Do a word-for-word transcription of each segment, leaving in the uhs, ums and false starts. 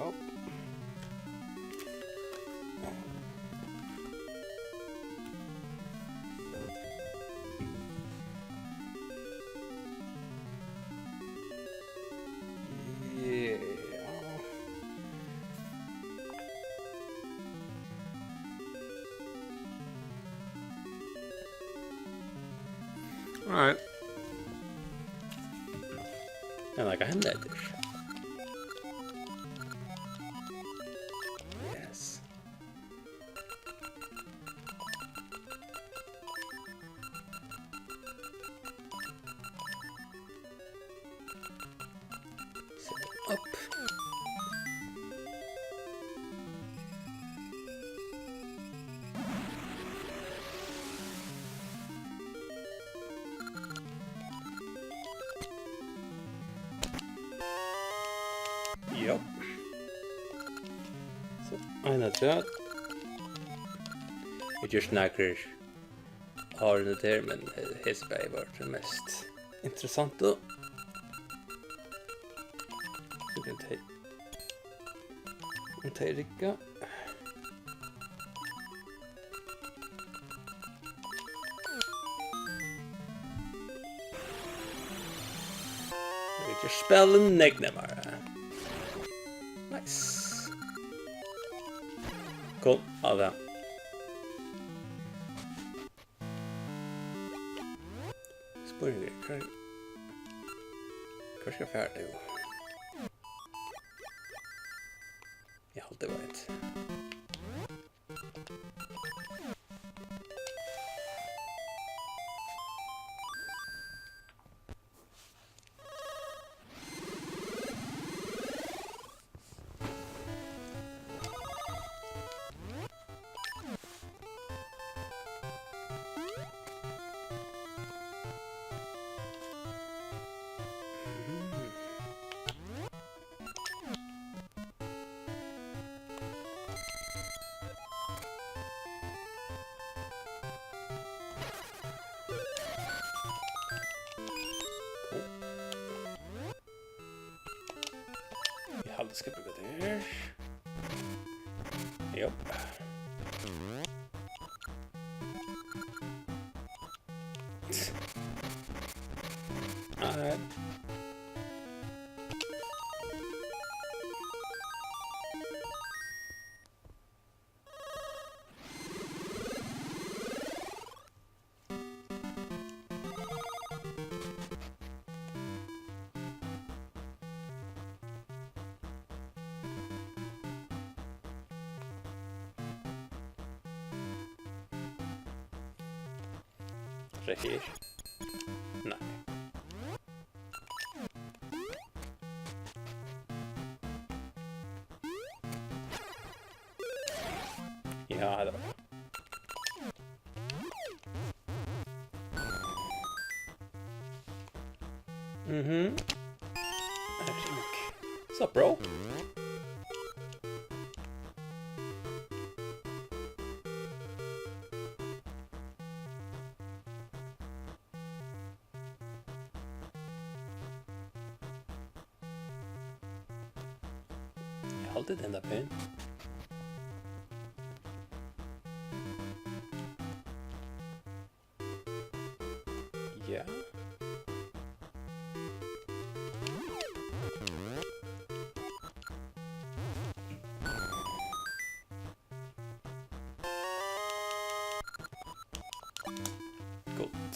Upp. Yeah. Alright. Men tað kann henda eftir. Yes. So, upp. Ja. So, ein afturat. Vit gjørdu nakrir áðrenn tað her, men he-, hesi bæði vóru tey mest interessantu. So kann tey, um tey rigga. Vit gera spælið nógv nemmari. Nice. Cool, á tað. Spurningur, hvar, hvar skal eg fara nú? Eg haldi, eg veit. Eg haldi, eg skal brúka tað her. Jop. Nei. Tað her. Nei. Ja, tað var tað. Mhm. Sup, bro? Eg haldi, tað er pent. Ja. Gott.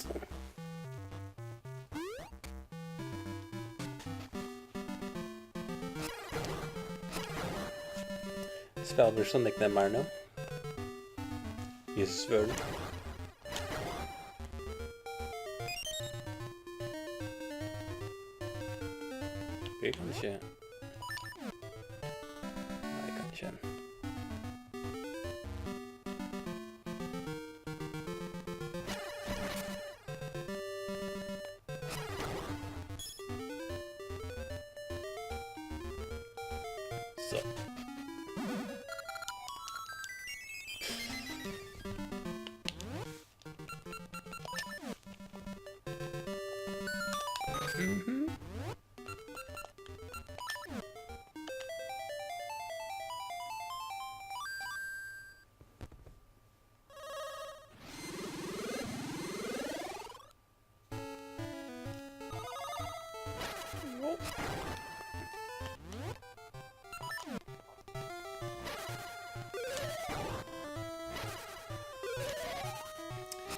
Spæl verður so nógv nemmari nú. Eg svøvn. Eg kann ikki. Nei, eg kann ikki enn. So. Mhm.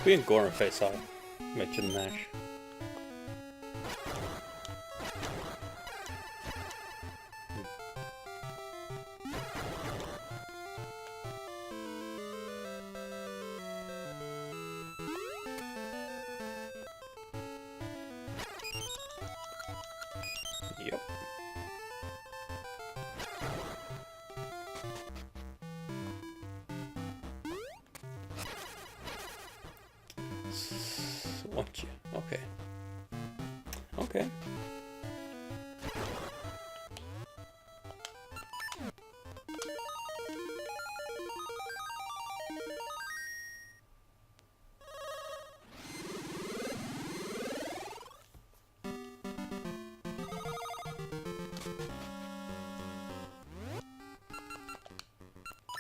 Hví ein Goron face á vegginum her? Jep. S-, einki. Ok. Ok.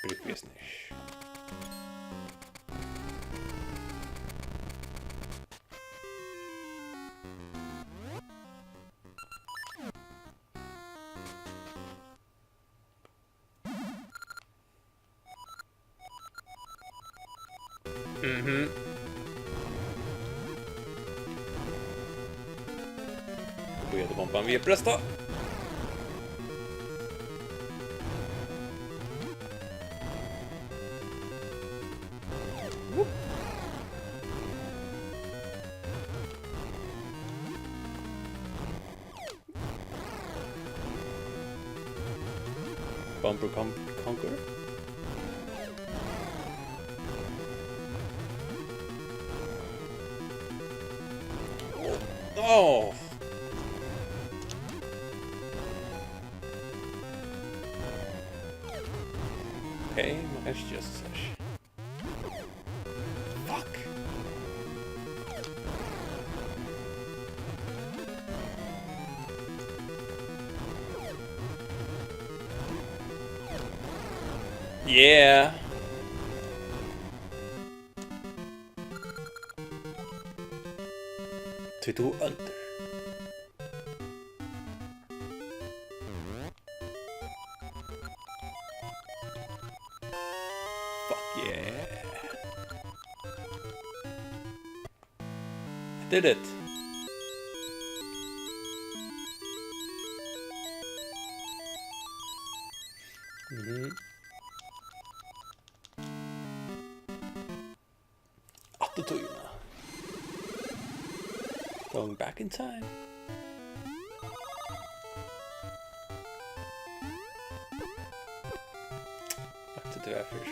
Brúgvi eg snitch. Mhm. Bíða, bomban við at bresta. Bumper Con-, Conquer? Oh. Okay, man kann ikki gera so. Fuck. Yeah. Tí tú øldir. Fuck yeah. I did it. Mhm. Aftur tíðina. Going back in time. Aftur til var fyrr.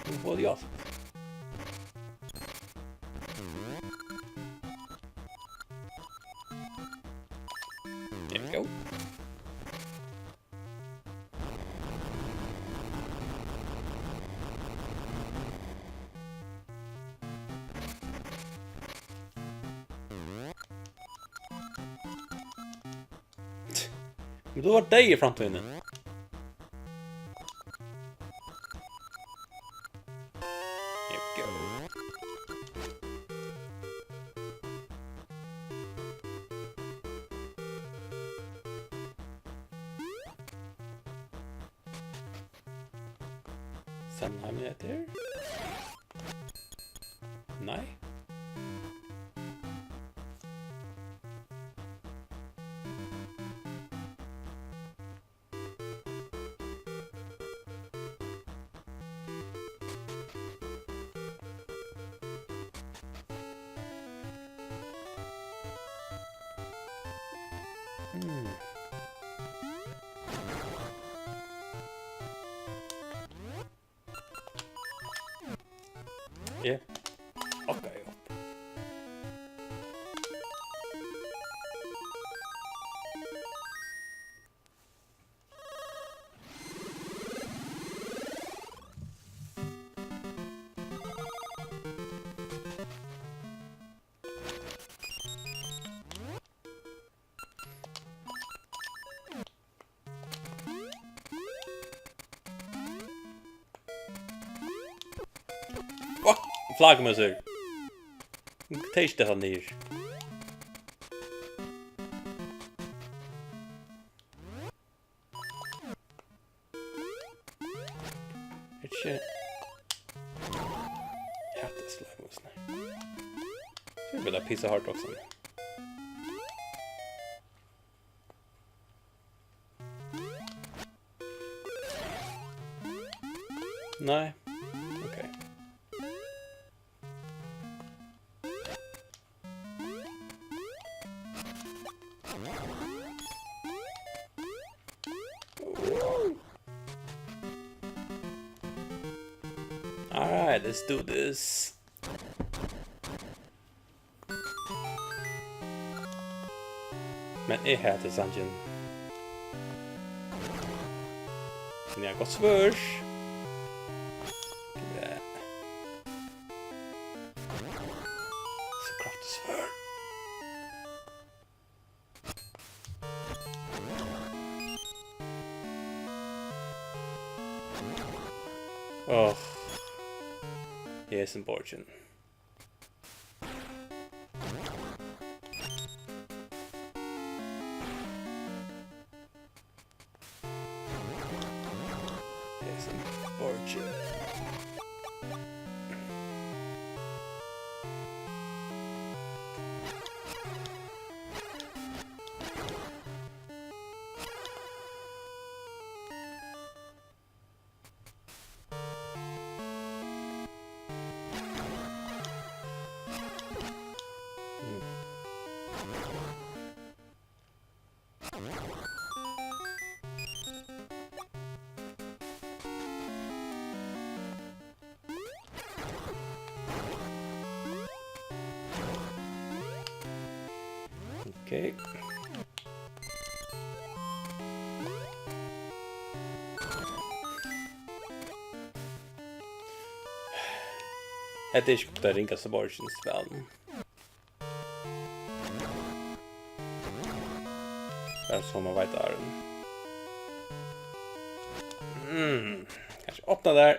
Nú fáa vit hjálp. There we go. Men tú var deyður í framtíðini. Here we go. Sannheim heter? Nei. Hmm. Eg fuckaði upp. Fuck, flaggmúsur. Tað er ikki tað, hann er. Slime-musene. Skal vi spille Pizza Hard også? Nei. Ok. All right, let's do this. Men eg hati sangin. Men eg havi gott svørð. Ja. So kraftigt svørð. Åh. Hesin borgin. Hesin borgin. Ok. Hetta er ikki tað ringasta borgin í spælinum. Bara so man veit, Aron. Mm, kanska opna har.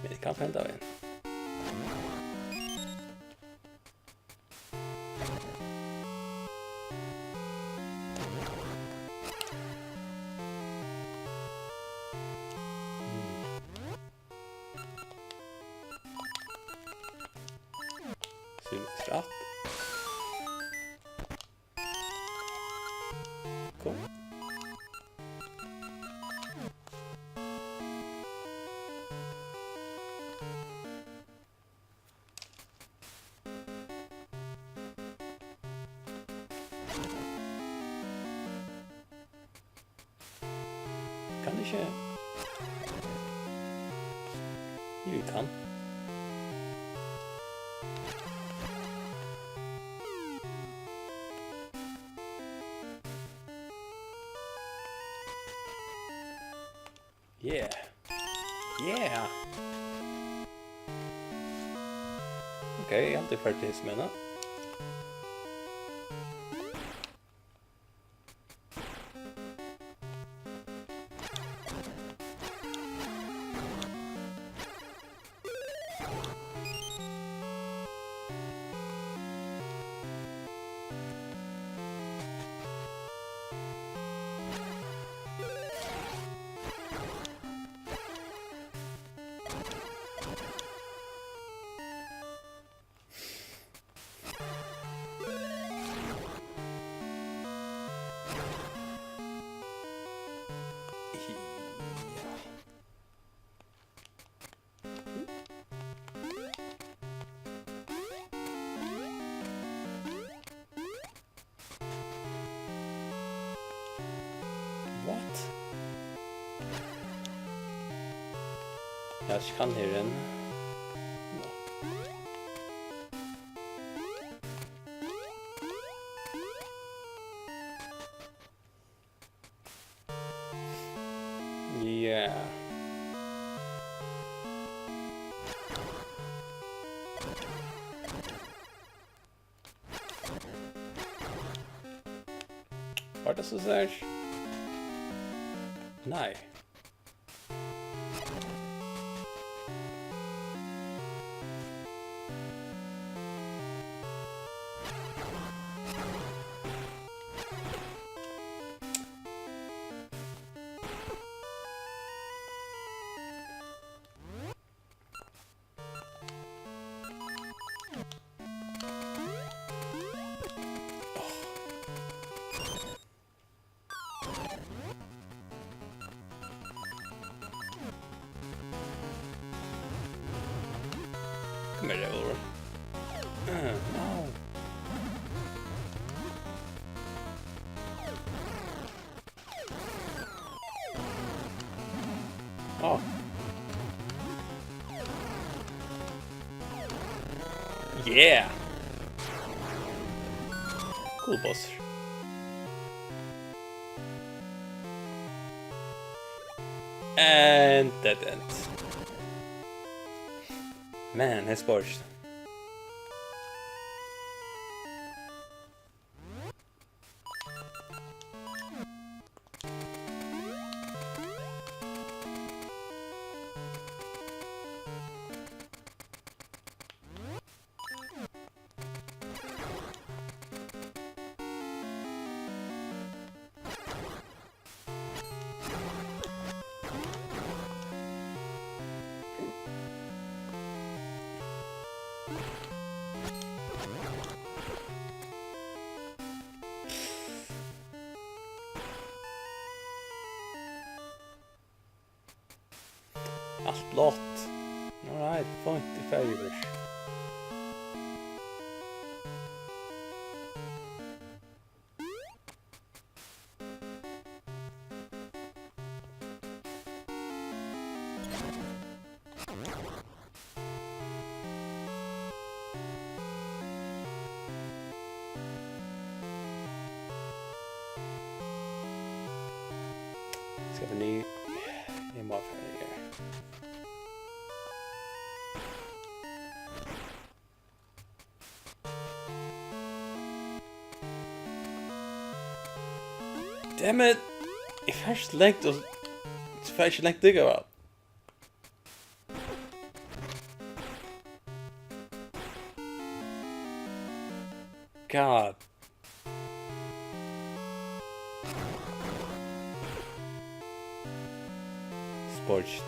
Men eg kann fara hendan vegin. Symmetrat. Kom. Kann ikki. Jú, eg kann. Yeah. Yeah. Ok, eg haldi, eg eri ferdig við hesa. What? Ja, ich kann hier hin. Ja. Var tað so sært? Nei. Kom her, revolver. Uh, no. Oh. Yeah! Cool bossur. And dead end. Man, hetta er sport. Alt látt. Alright, fínt, eg fari yvir. Skal vi nú, eg má fara her. Damn it! Eg fari ikki langt, og eg fari ikki langt allíkavæl. God. Sport.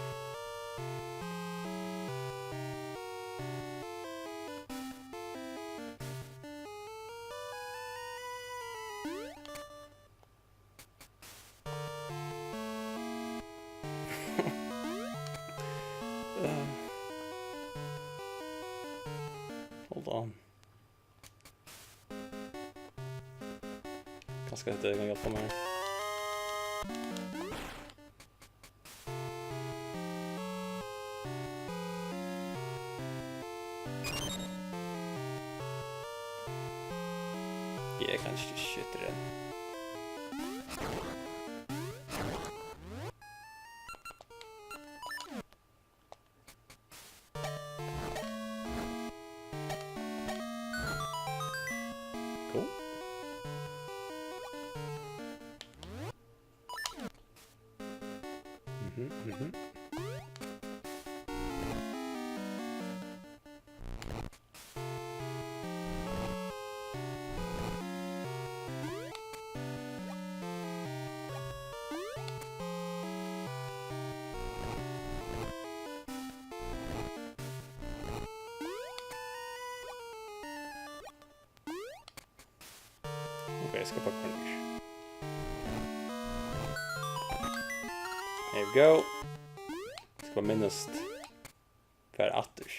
Hold on. Kanska hetta kann hjálpa mær. Eg kann ikki skjóta hann. Cool. Mhm, mhm. Ok, eg skal bara koyra niður. There we go. Eg skal bara minnast. Fara aftur.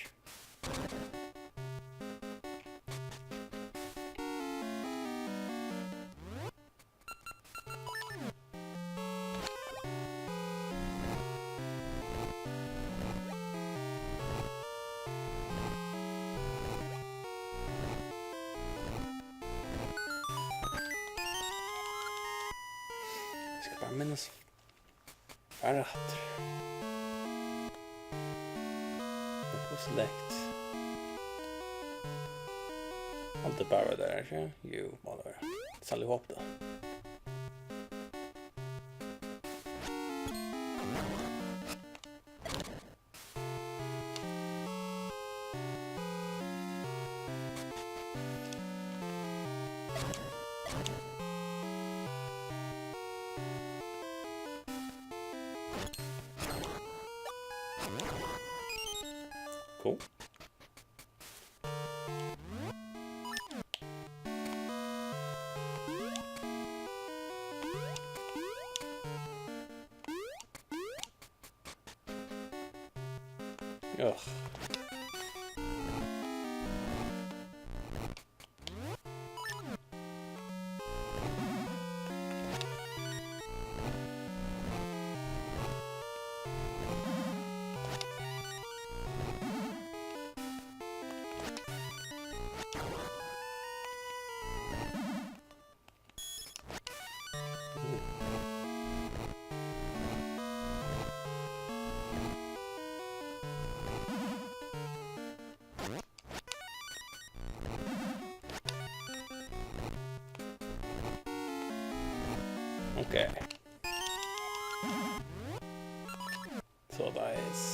Eg skal bara minnast. Fara aftur. Hvussu langt? Alt er bara der, ikki? Jú, má tað vera. Sanniliga hopi tað. Cool. Ugh. Ok. Soleiðis.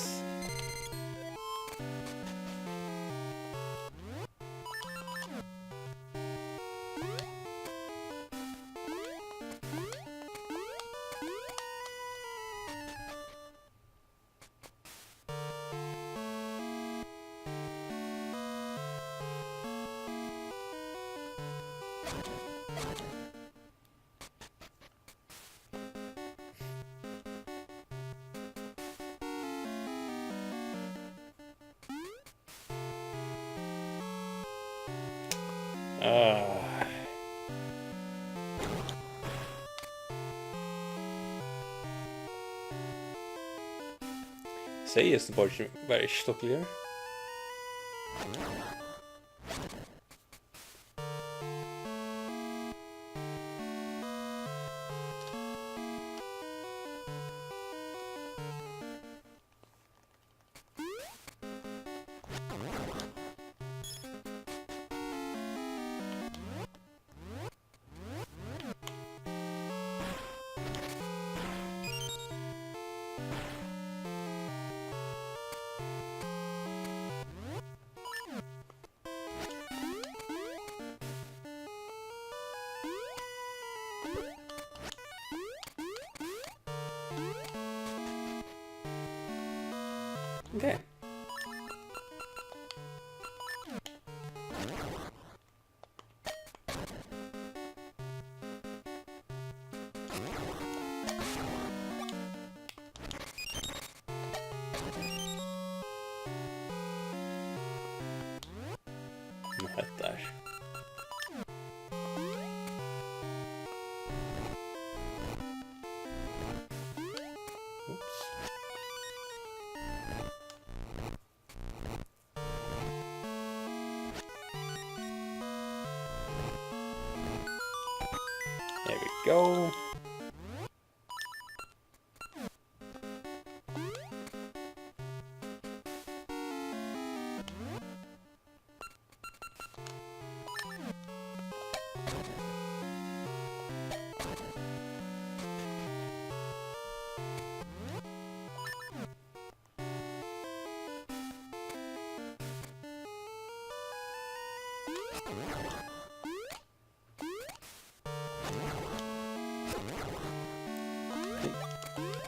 Ah. Segði eg, borgin var ikki stuttligur? Okay. Nú, hetta er. Ups. There we go.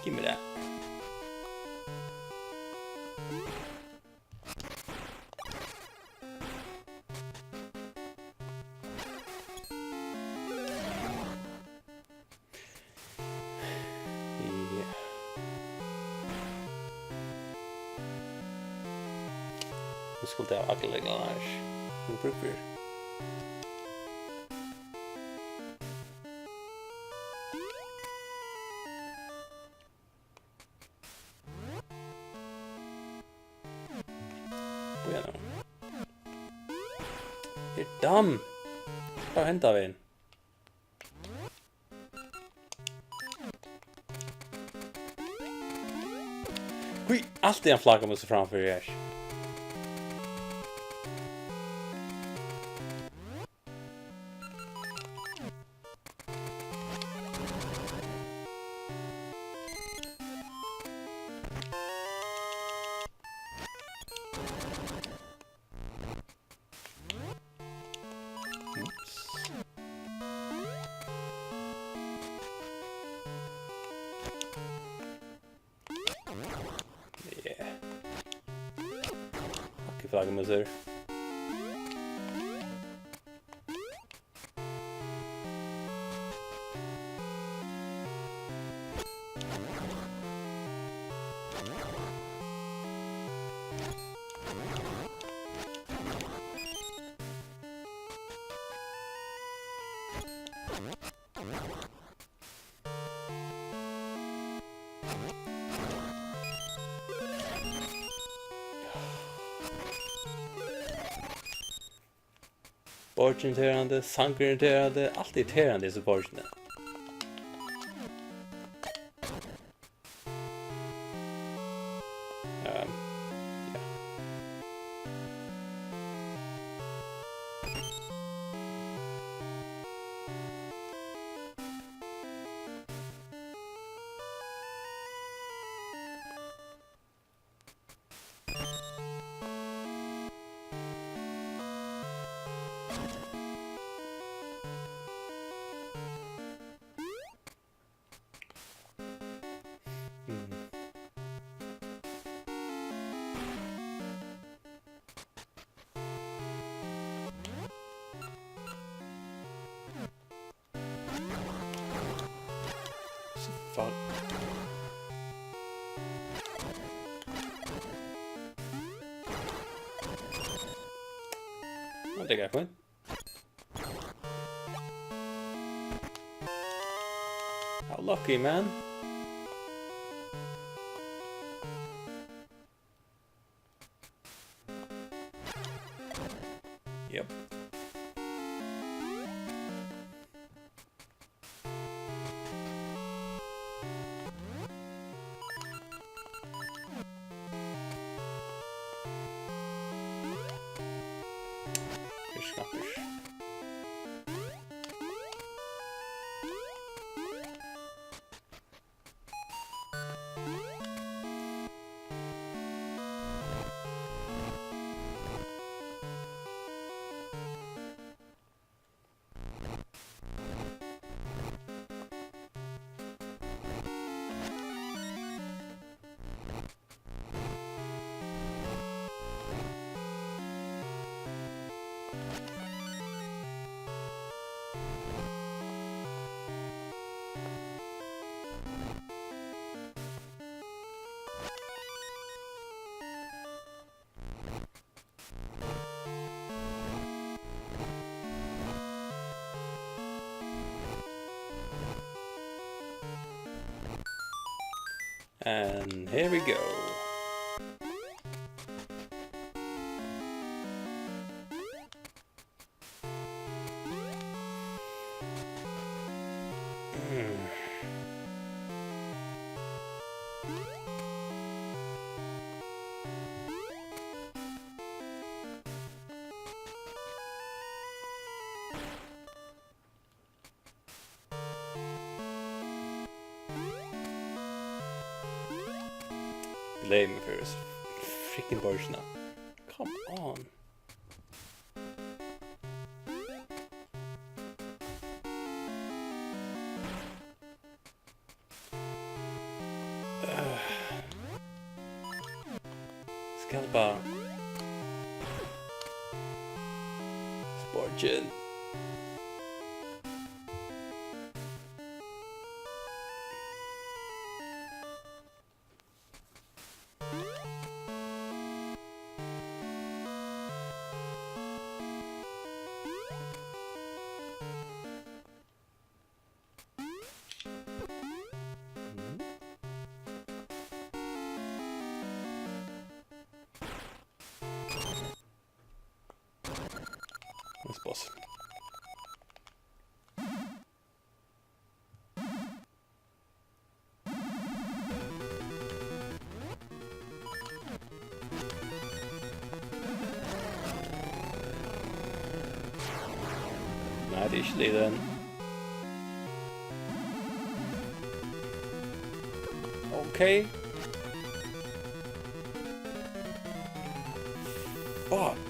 Giv meg tað. Ja. Nú skuldi eg hava allar lyklarnar her. Nú brúki eg. Bíða nú. Her er damm. Hvat er henda vegin? Hví, altíð ein flaggmus framfyri her. Ups. Yeah. Hakk í flaggmusur. Borgin irriterandi, sangur irriterandi, alt irriterandi í hesi borgini. Ehm, ja. Tað er fínt. How lucky, man. Yep. Fyrst, fyrst. And here we go. Mm. Gleði meg fyri freaking borgina. Come on. Skal bara Sporgin. Næsti boss. Nei, tað er ikki liðin. Okay. Fuck.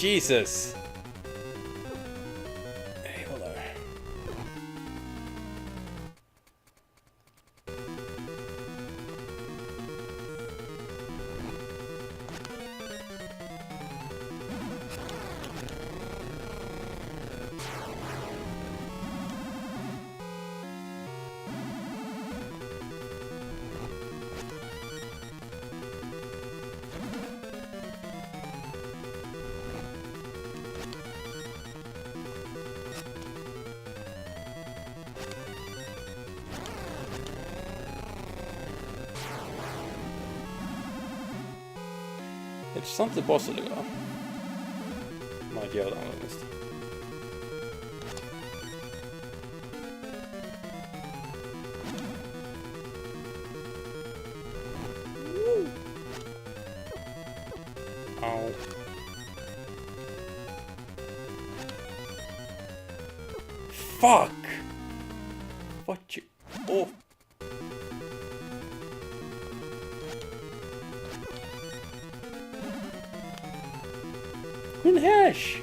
Jesus. Hey, hold on. Interessant, det bosset, det, ja. Nei, det er det, han har mistet. Au. Fuck! Fuck you. Oh. Green hash.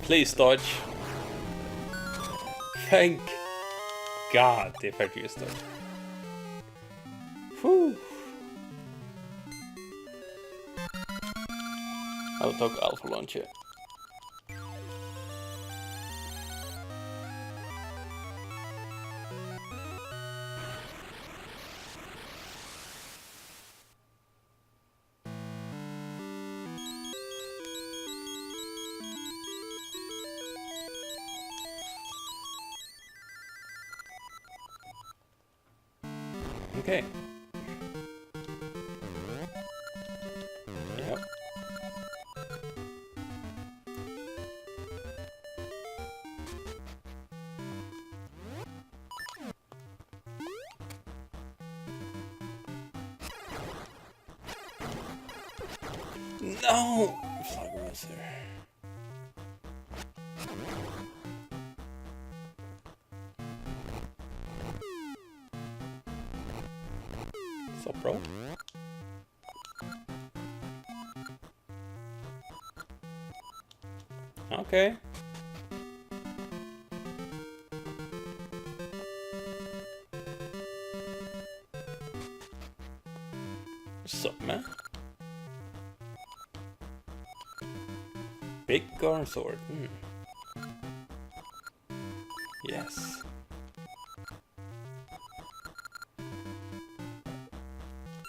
Please dodge. Thank God, tað er ferdigt just dodge. Puh. Tað tók alt for leingi. Okay. Ja. No! Flaggermusur. So, bro. Okay. What's up, man? Big Garn Sword. Hmm. Yes.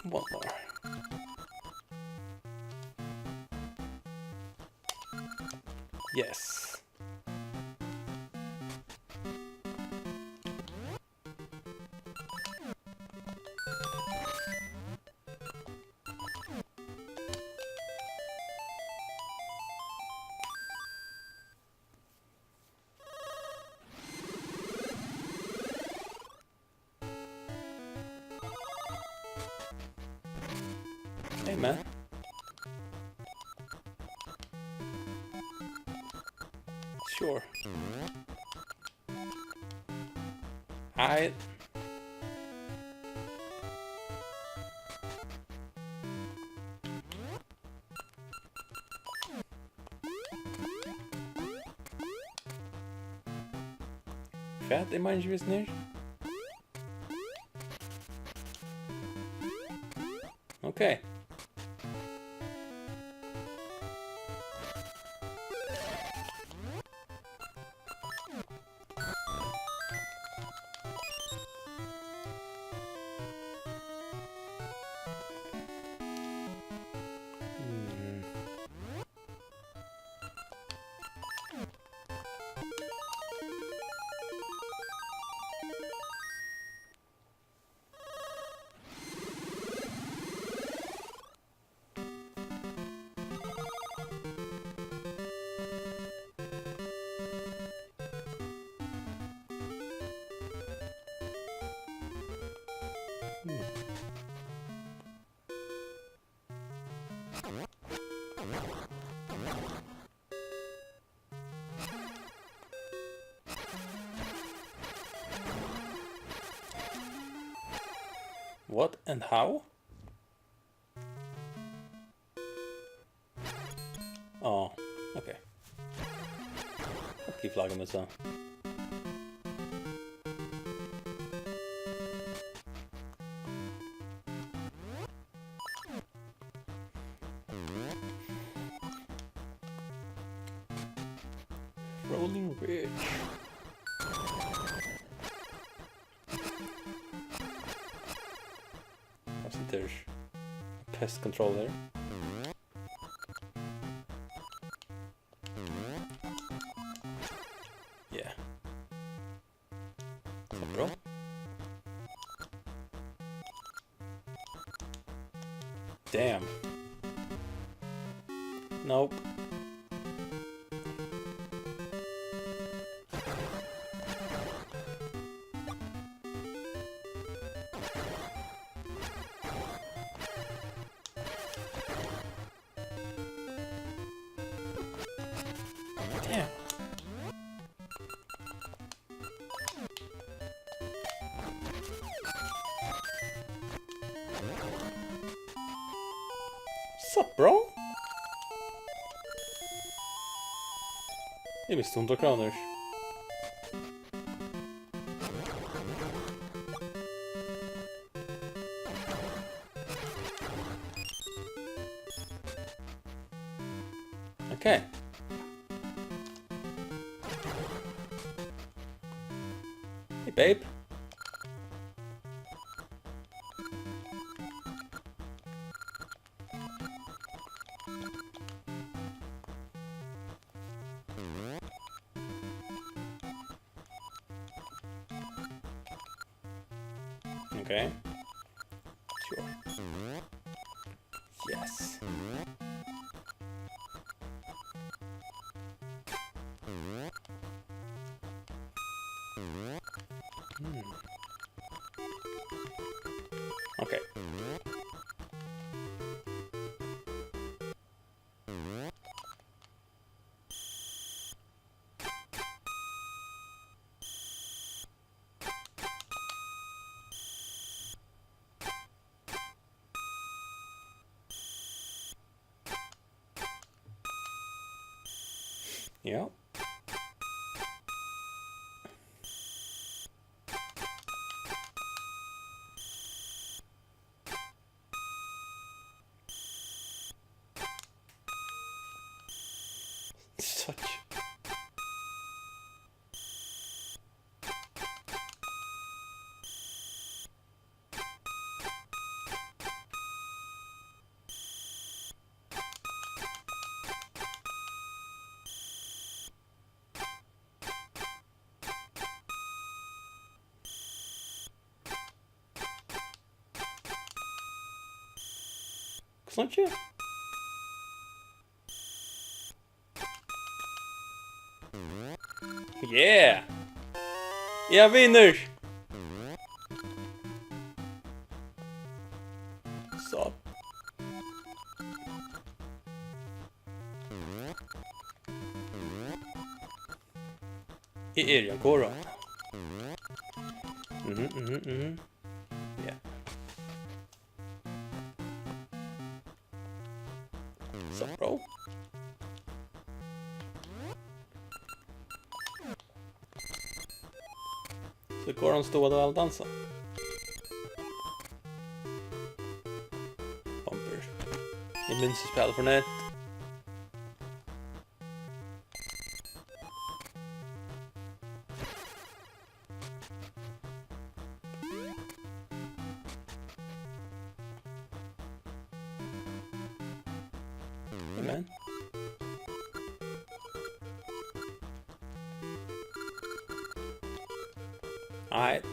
One more. Yes. Hey, man. Sure. Hey. Hvat er meiningin við hesum her? Okay. Hmm. What and how? Oh, okay. Okay, flaggermusa. Rolling Ridge. Kanska tað er pest control her. Yeah. So, bro. Damn. Nope. Damn. Sup, bro? Eg misti hundrað krónur. Okay. Hey, babe. Okay. Sure. Yes. Hmm. Okay. Ja. Such. Hvussu langt ger? Yeah! Eg vinni! So. Eg eri ein Goron. Mhm, mhm, mhm. Ja. So, bro. So Goron stóð væl at dansa. Bumper. Eg minnist at spæla Fortnite. Amen. Alright.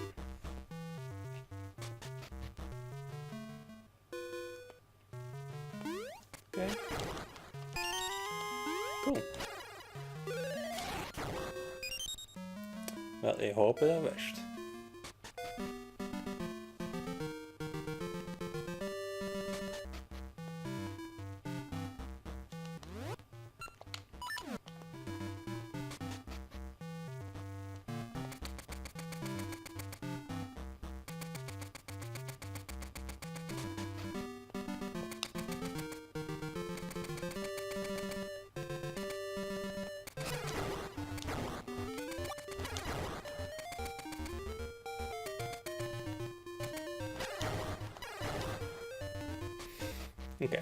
Okay. Cool. Væl, eg hopi tað versta. Okay.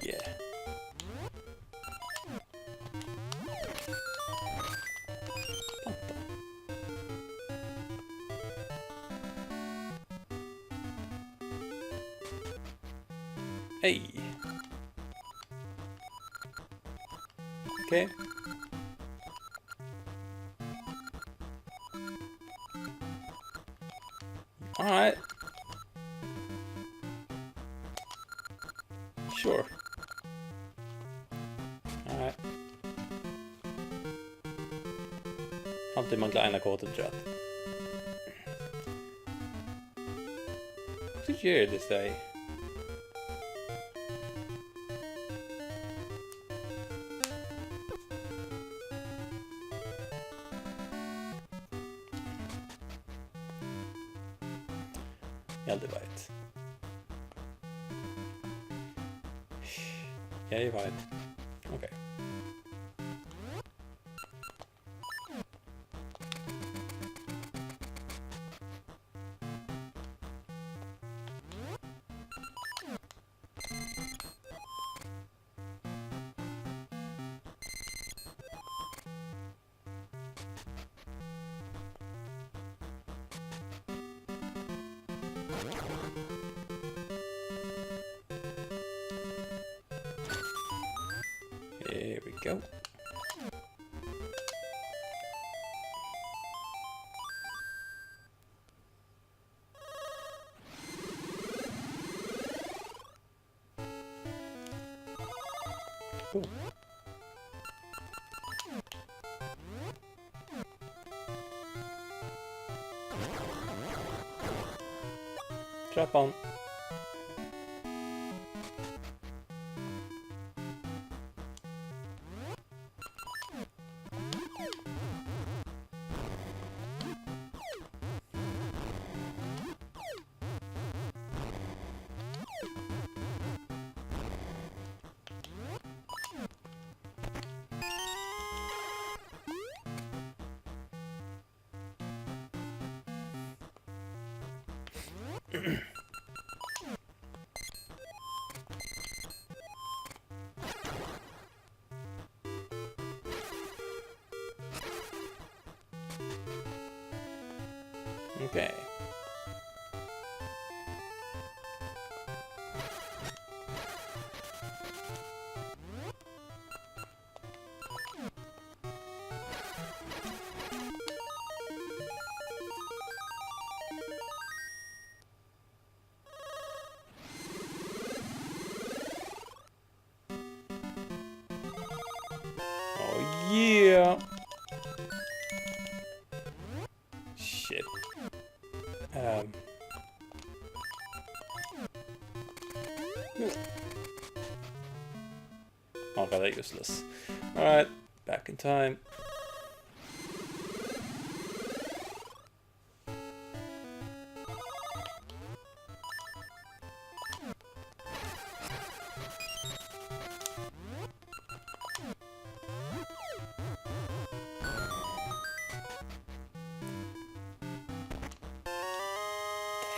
Yeah. Hey. Okay. Alright. Sure. Alright. Haldi eg mangla eina kodu afturat. Hvussu ger eg tað í staðin? Ja, eg veit. Ja, eg veit. Ok. There we go. Trappan. Okay. Oh yeah. Shit. Um. Oh god, that useless. All right, back in time.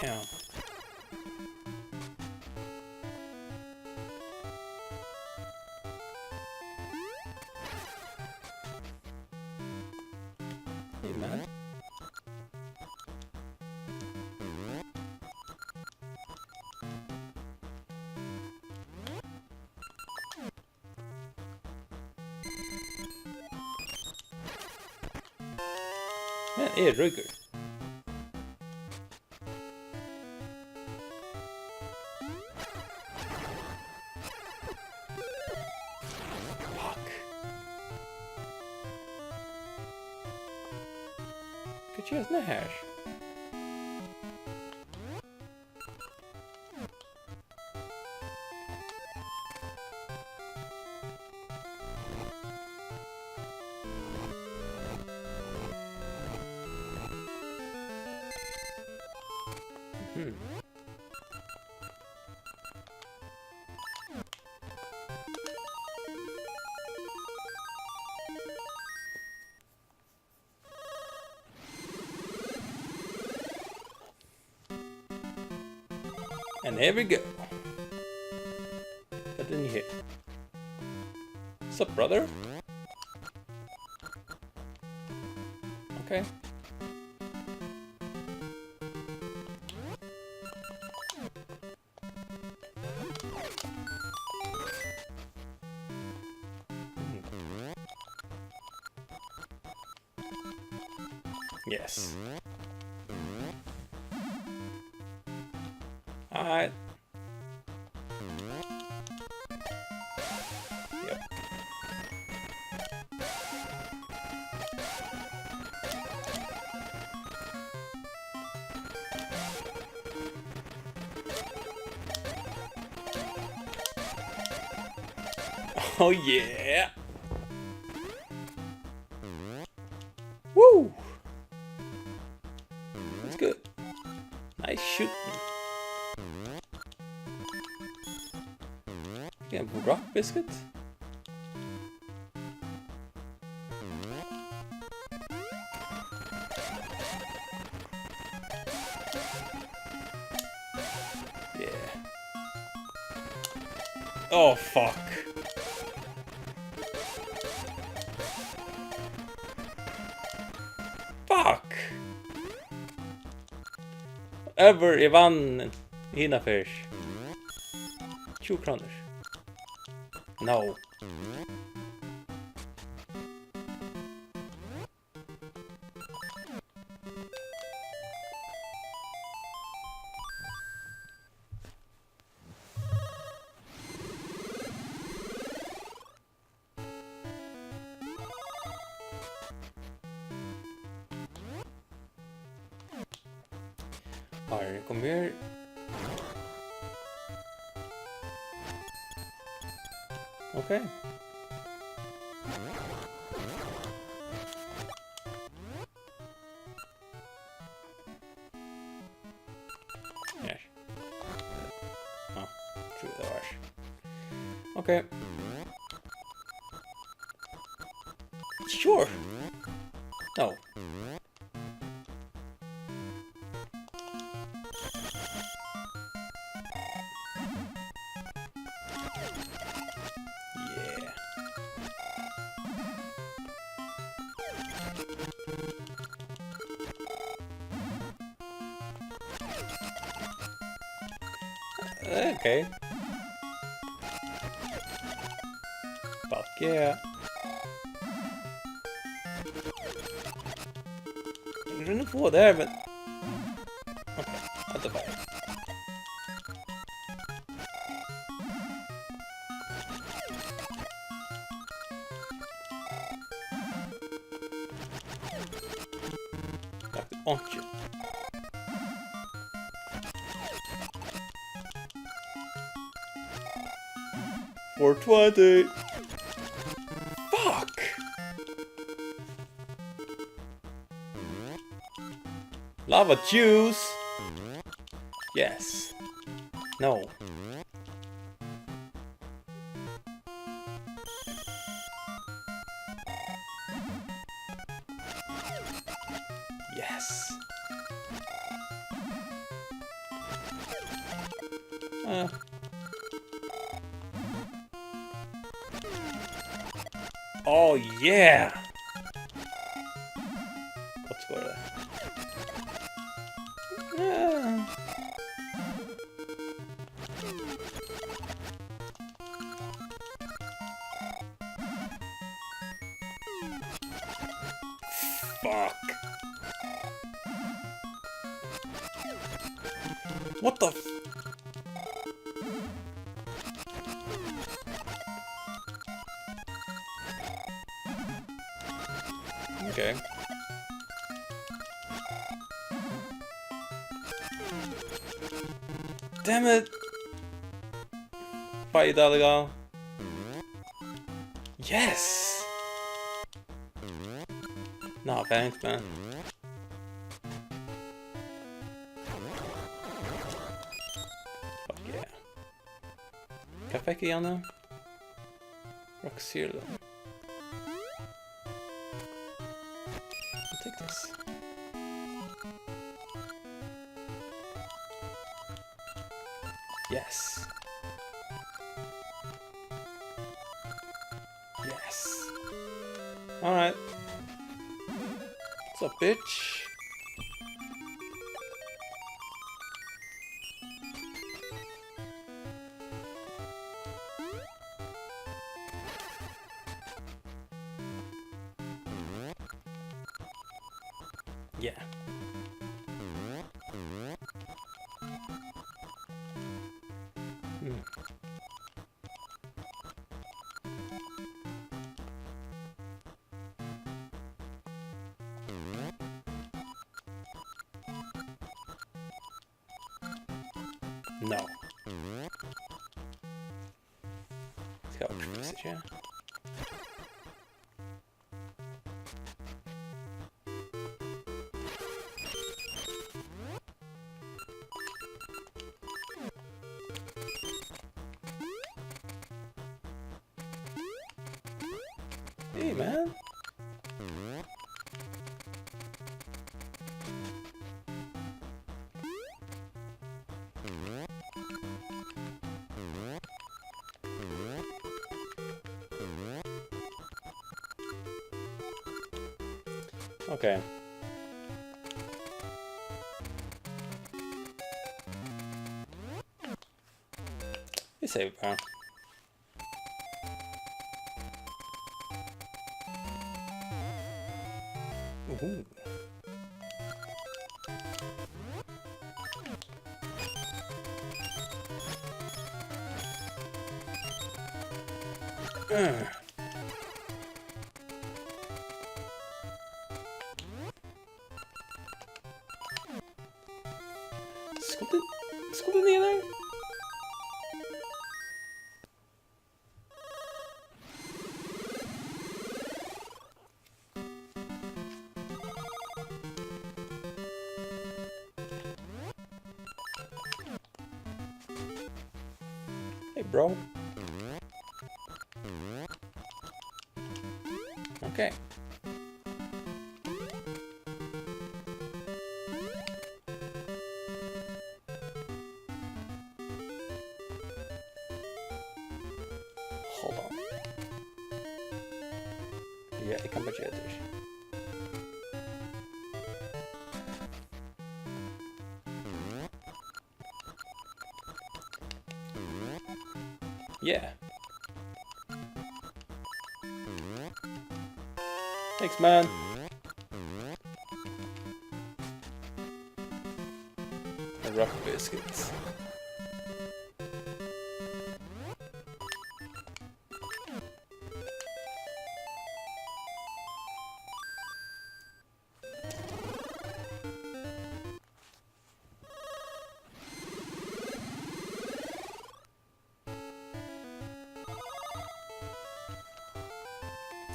Damn. Hey, man. Men eg eri ríkur. Fuck. Hvat ger hetta her? Hmm. And there we go. Get in here. Sup, brother? Okay. Yes. Alright. Yep. Oh yeah! Woo! That's good. Nice shooting. Ein rock biscuit? Yeah. Oh, fuck. Fuck! Ever, eg vann hina ferð. Tjúgu krónur. No. Her, kom her. Ok. Her. Á, trúði tað var. Ok. Sure. No. Yeah. Ok. Fuck yeah. Eg royni at fáa tað her, men... Ok, hatta fær eg. Takk, einki. Four twenty. Fuck! Lava juice. Yes. No. Yes. Uh. Oh yeah. Gott skorað. Uh. Fuck. What the f-, okay. Damn it! Fái eg tað allíkavæl? Yes! Ná, thanks, man. Fuck yeah. Hvat fekk eg, Janne? Rock Zero. I'll take this. Yes. Yes. All right. What's up, bitch? Yeah. Hmm. No. Skal okkurt fixa her. Hey, man. Okay. Vit save bara. Uhu. Øh. Skuldi, skuldi niður har. Hey, bro. Okay. Hold on. Ja, eg kann bara gera tað. Yeah. Thanks, man. A rock biscuit.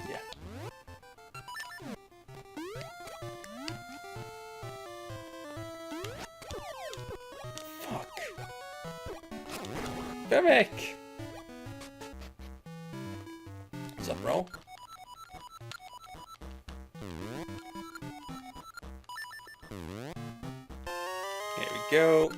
Ja. Fuck. Far vekk. What's up, bro? Here we go.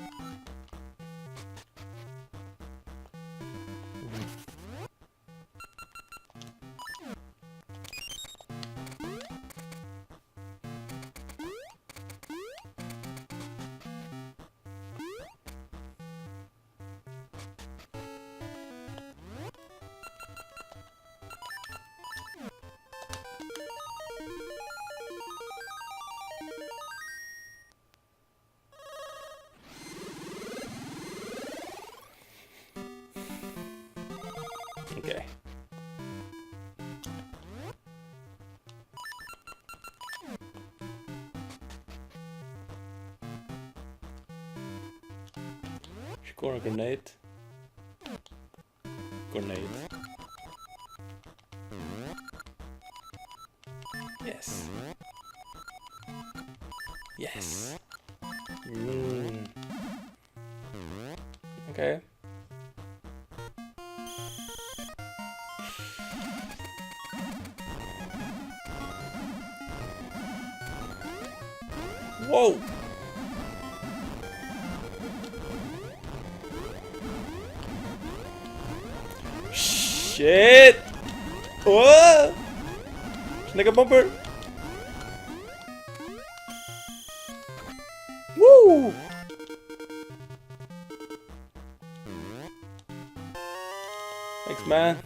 Okay. Score a grenade. Grenade. Yes. Yes. Mm. Okay. Wow. Shit. Oh. Snakka bomber. Woo. Thanks, man.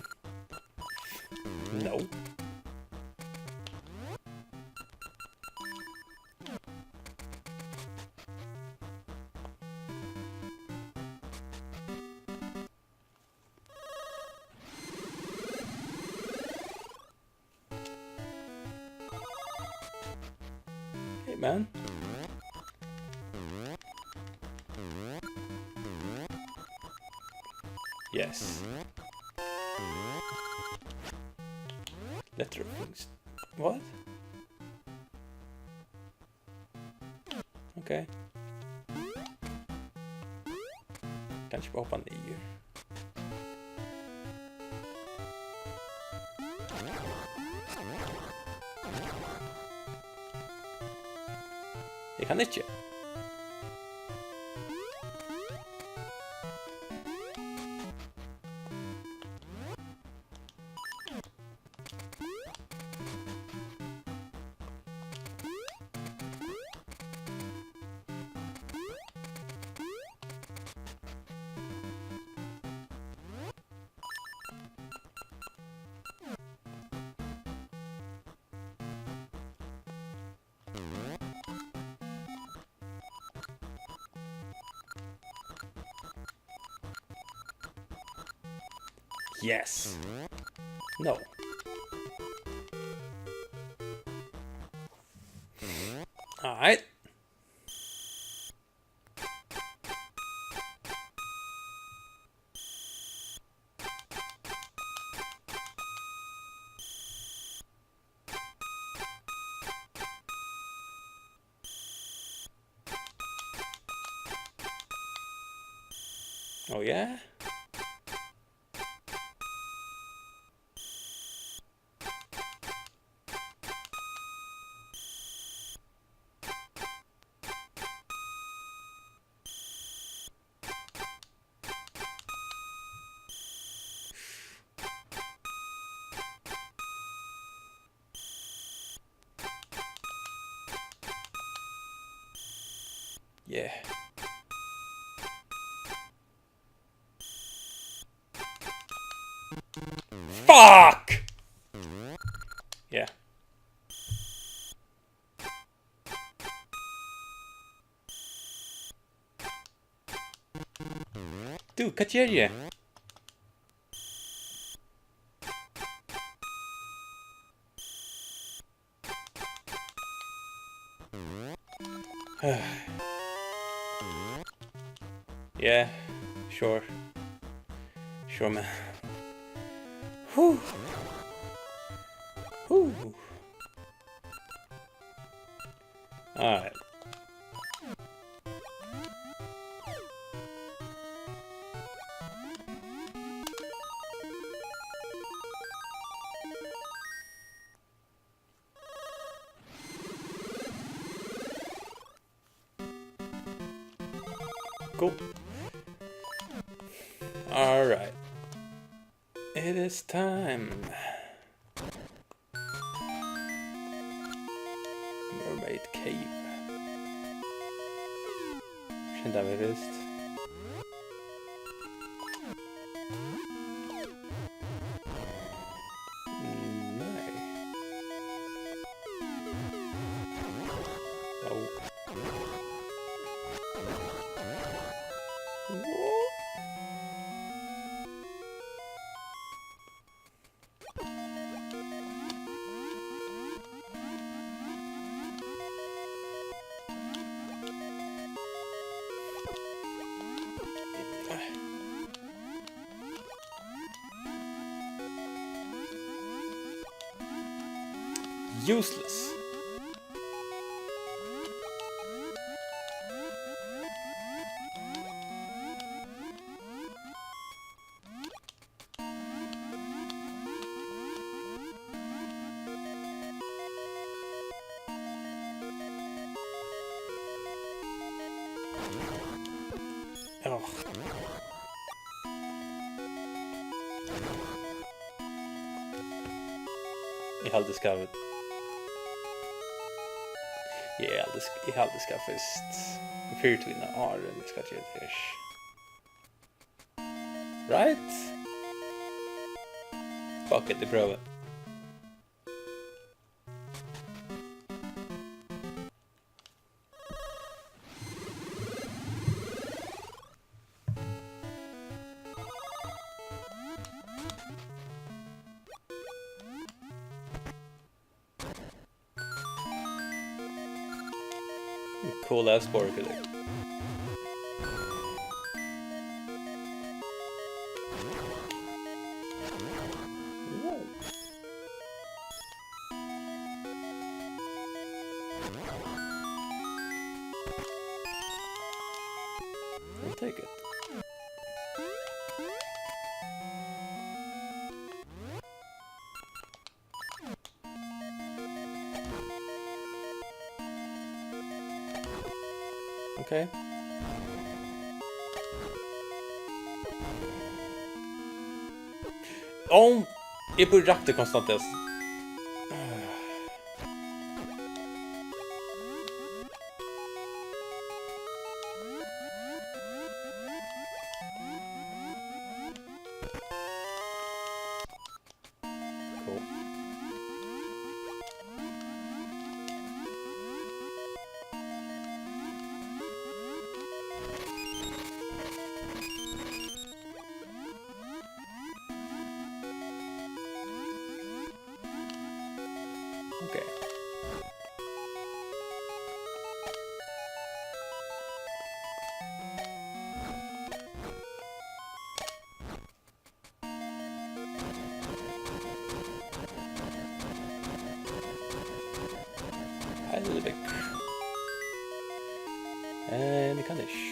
No. Hey, man. Yes. Letter of things. What? Okay. Kanska bara hoppa niður. Eg kann ikki. Yes. No. All right. Oh yeah? Yeah. Fuck! Yeah. Tú, hvat geri eg? Yeah, sure. Sure, man. Whew. Whew. All right. Go. All right. It is time. Mermaid Cave. Skynda meg fyrst. Nei. Au. Wow. Useless. Áh. Eg haldi, eg skal, eg haldi, eg haldi, eg skal fyrst fyrr til áðrenn eg skal gera tað her. Right? Fuck it, eg prøvi. Cool ass borg, eller? I'll take it. Ok. Ó, eg bíði rakti konstant, altso. Cool. Ok. Helvete. Eh, eg kann ikki.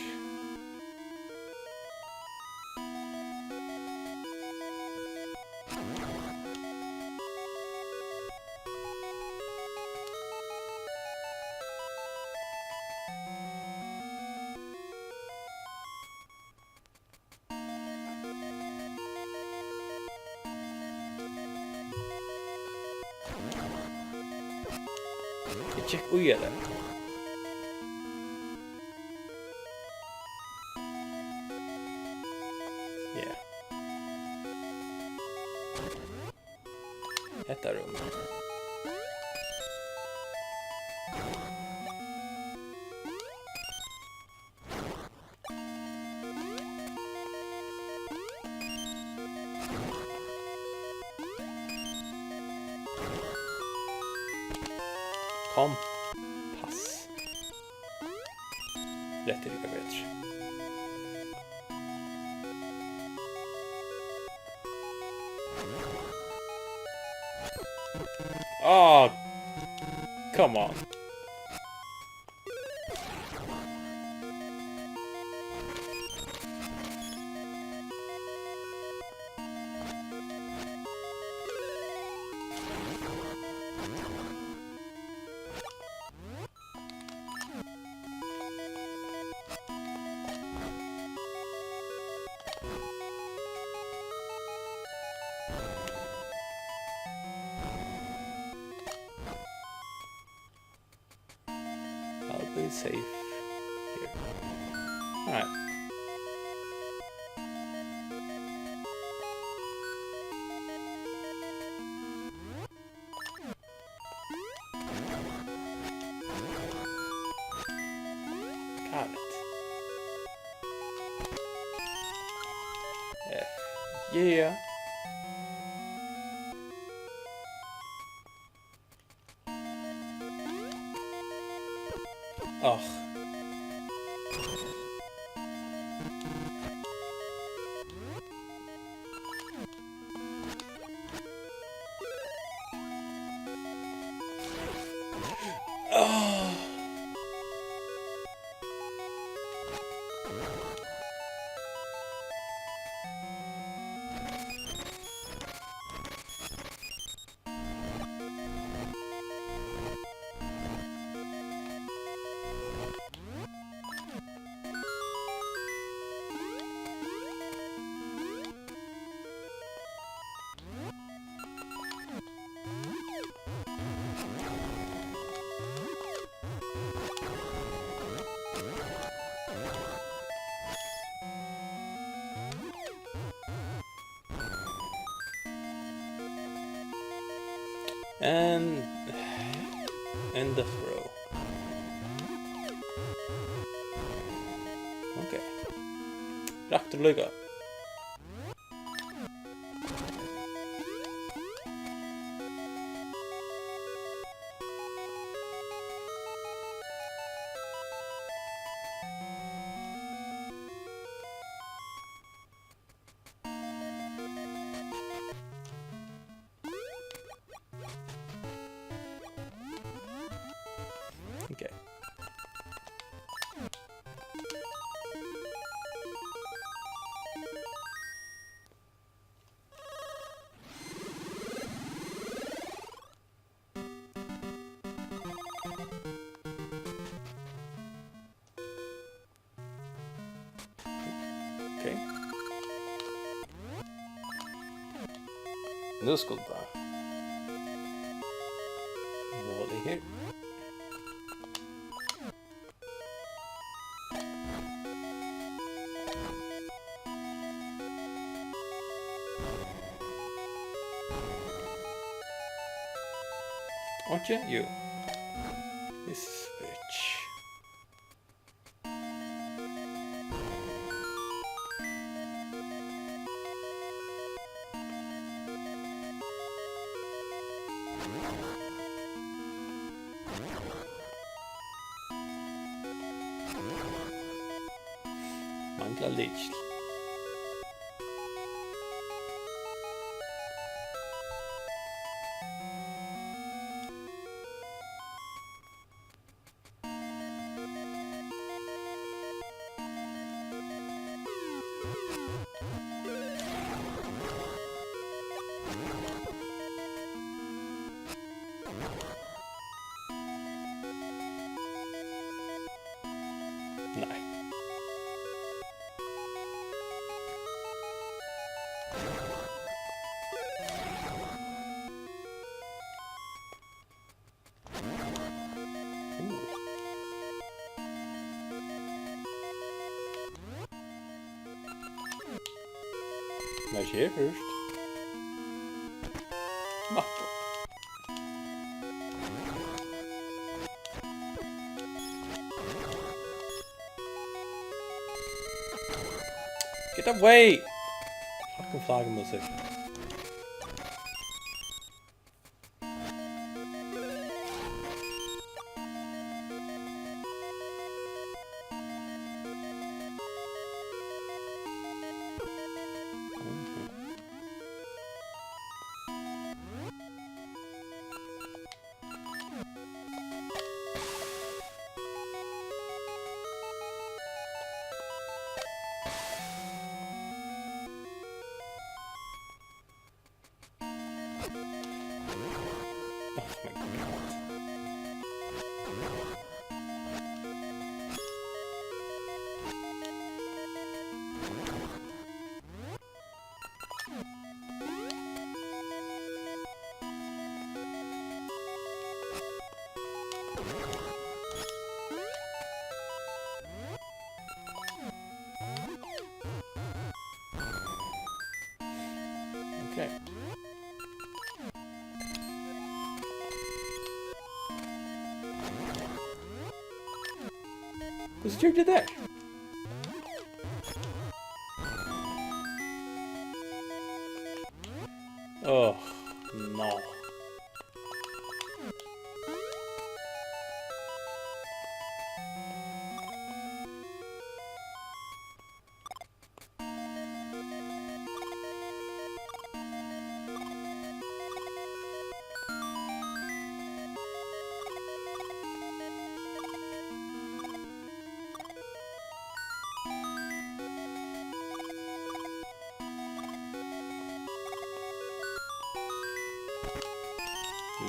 Eg gekk í, ella? Ja. Hetta rúm. Kompass. Rætt er líka betri. Ah, come on. I'll be safe here. Alright. Got it. F. Yeah. Ach. Ah. And, and death row. Ok. Raktur líka. Ok. Nú skulu vit. Málið her. Einki? Jú. This bitch. Manglar lykil. Nei. Nei, ikki her fyrst. Matta. Get away! Fucking flagermusik. Oh my God. Okay. Hvussu ger tú tað? Oh, no.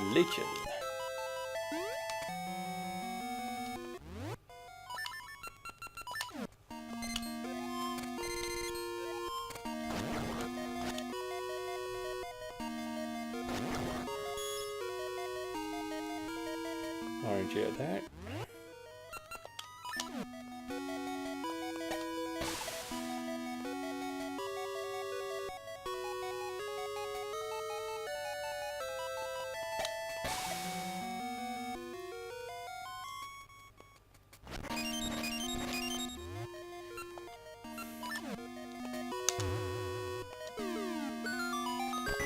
Lykil. Orange er tað her.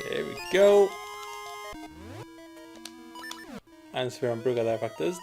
There we go. Eins fyri at brúka tað faktiskt.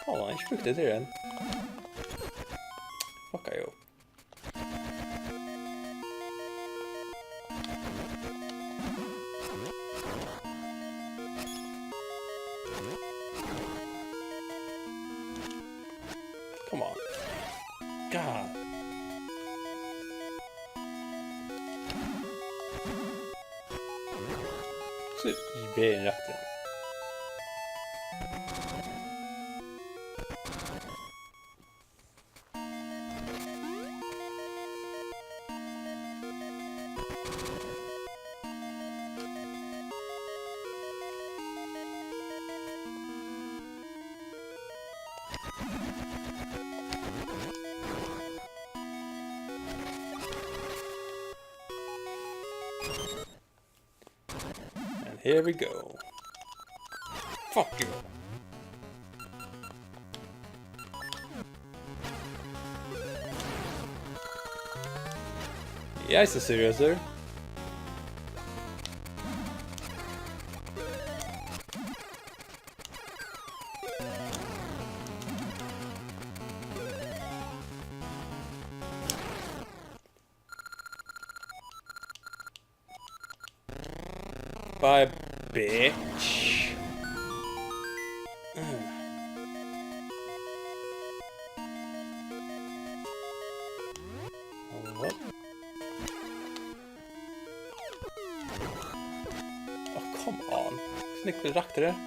Ó, hann er ikki brúkt eftir enn. Fucka jú. Come on. God. So, vegin rakti hann. And here we go. Fuck you. Eg eri so seriøsur. Bye, bitch. Mm. What? Oh, come on. Snyggt rakti tað.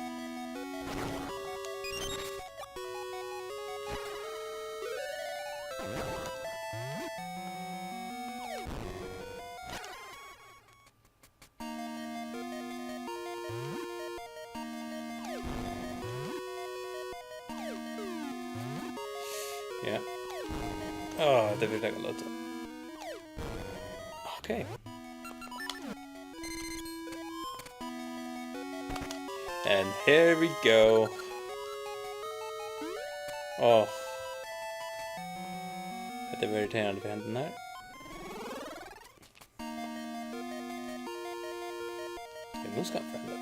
Ja. Áh, tað vil eg løta. Okay. And here we go. Áh. Hetta verður irriterandi fyri hendurnar. Ja, nú skal hann fara.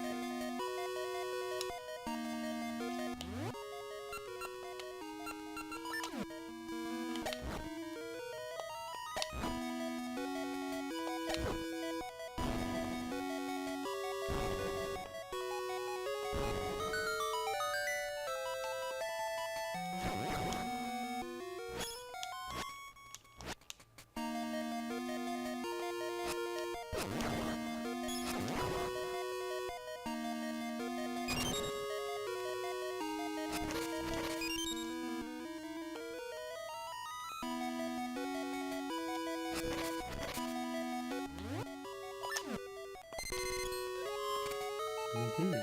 Mhm.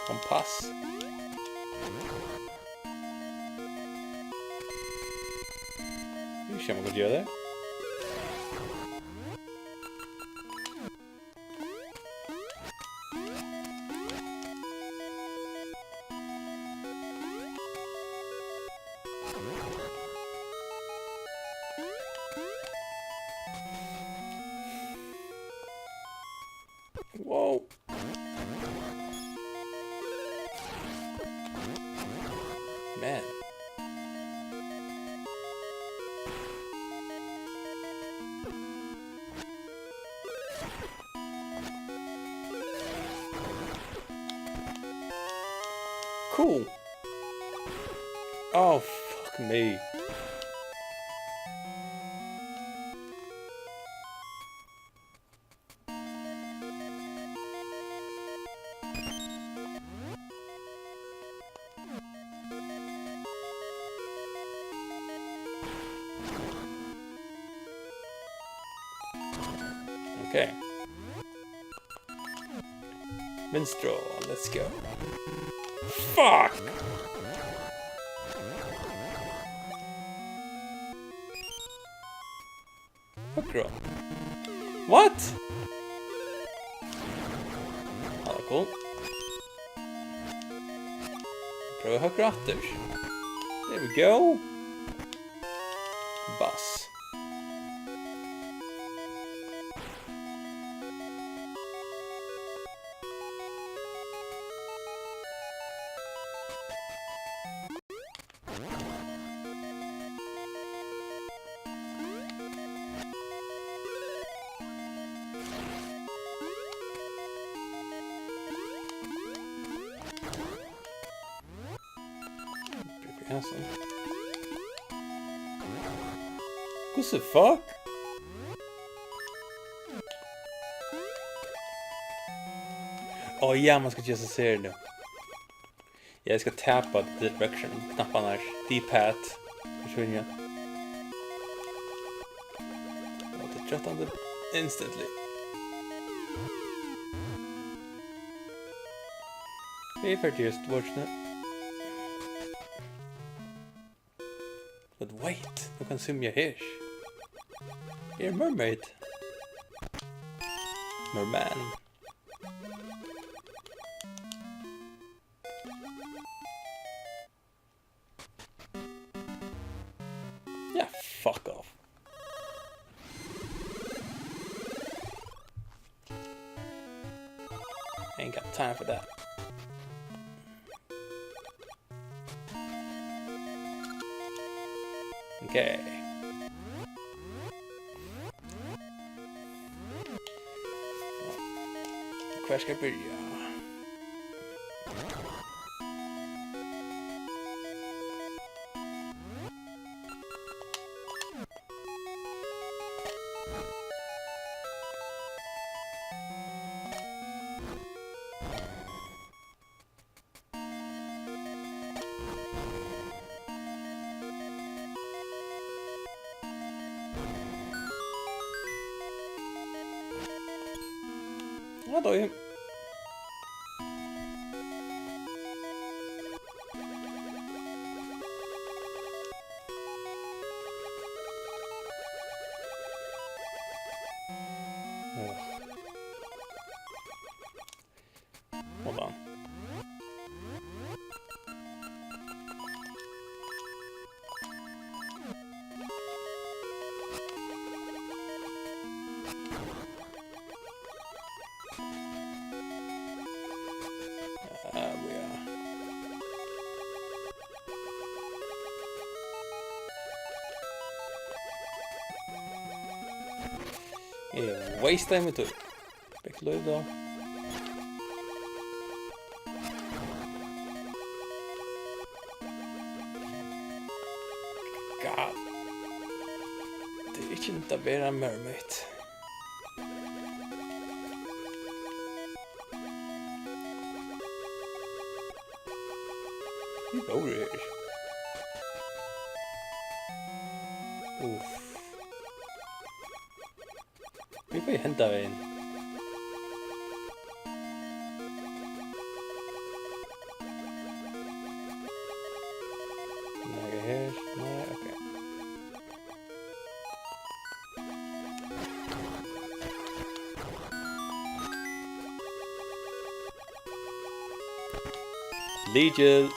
Kompass. Vit síggja, um okur gera tað. Wow. Man. Cool. Oh, fuck me. Okay. Minstrel, let's go. Fuck! Høgra. What? Ah, cool. Prøva høgra aftur. There we go. Bass. Hvussu fuck? Ó ja, man skal gera seg serligur nú. Ja, eg skal tapa direction knapparnar. D-pad. Forsvinja. Og tað er trøttandi instantly. Eg eri ferdigur, stórkina. But wait, nú kann svimja her. Eg eri mermaid. Merman. Yeah, fuck off. Ain't got time for that. Okay. Hvar skal eg byrja? Hvat er? Hold on. Ah, ja. Eg wastaði mítt tíð. Back to life, though. God. Tað er ikki neyðugt at vera mermaid. Vit vóru her. Uff. Vit fara henda vegin. Nakað her? Nei, ok. Lykil.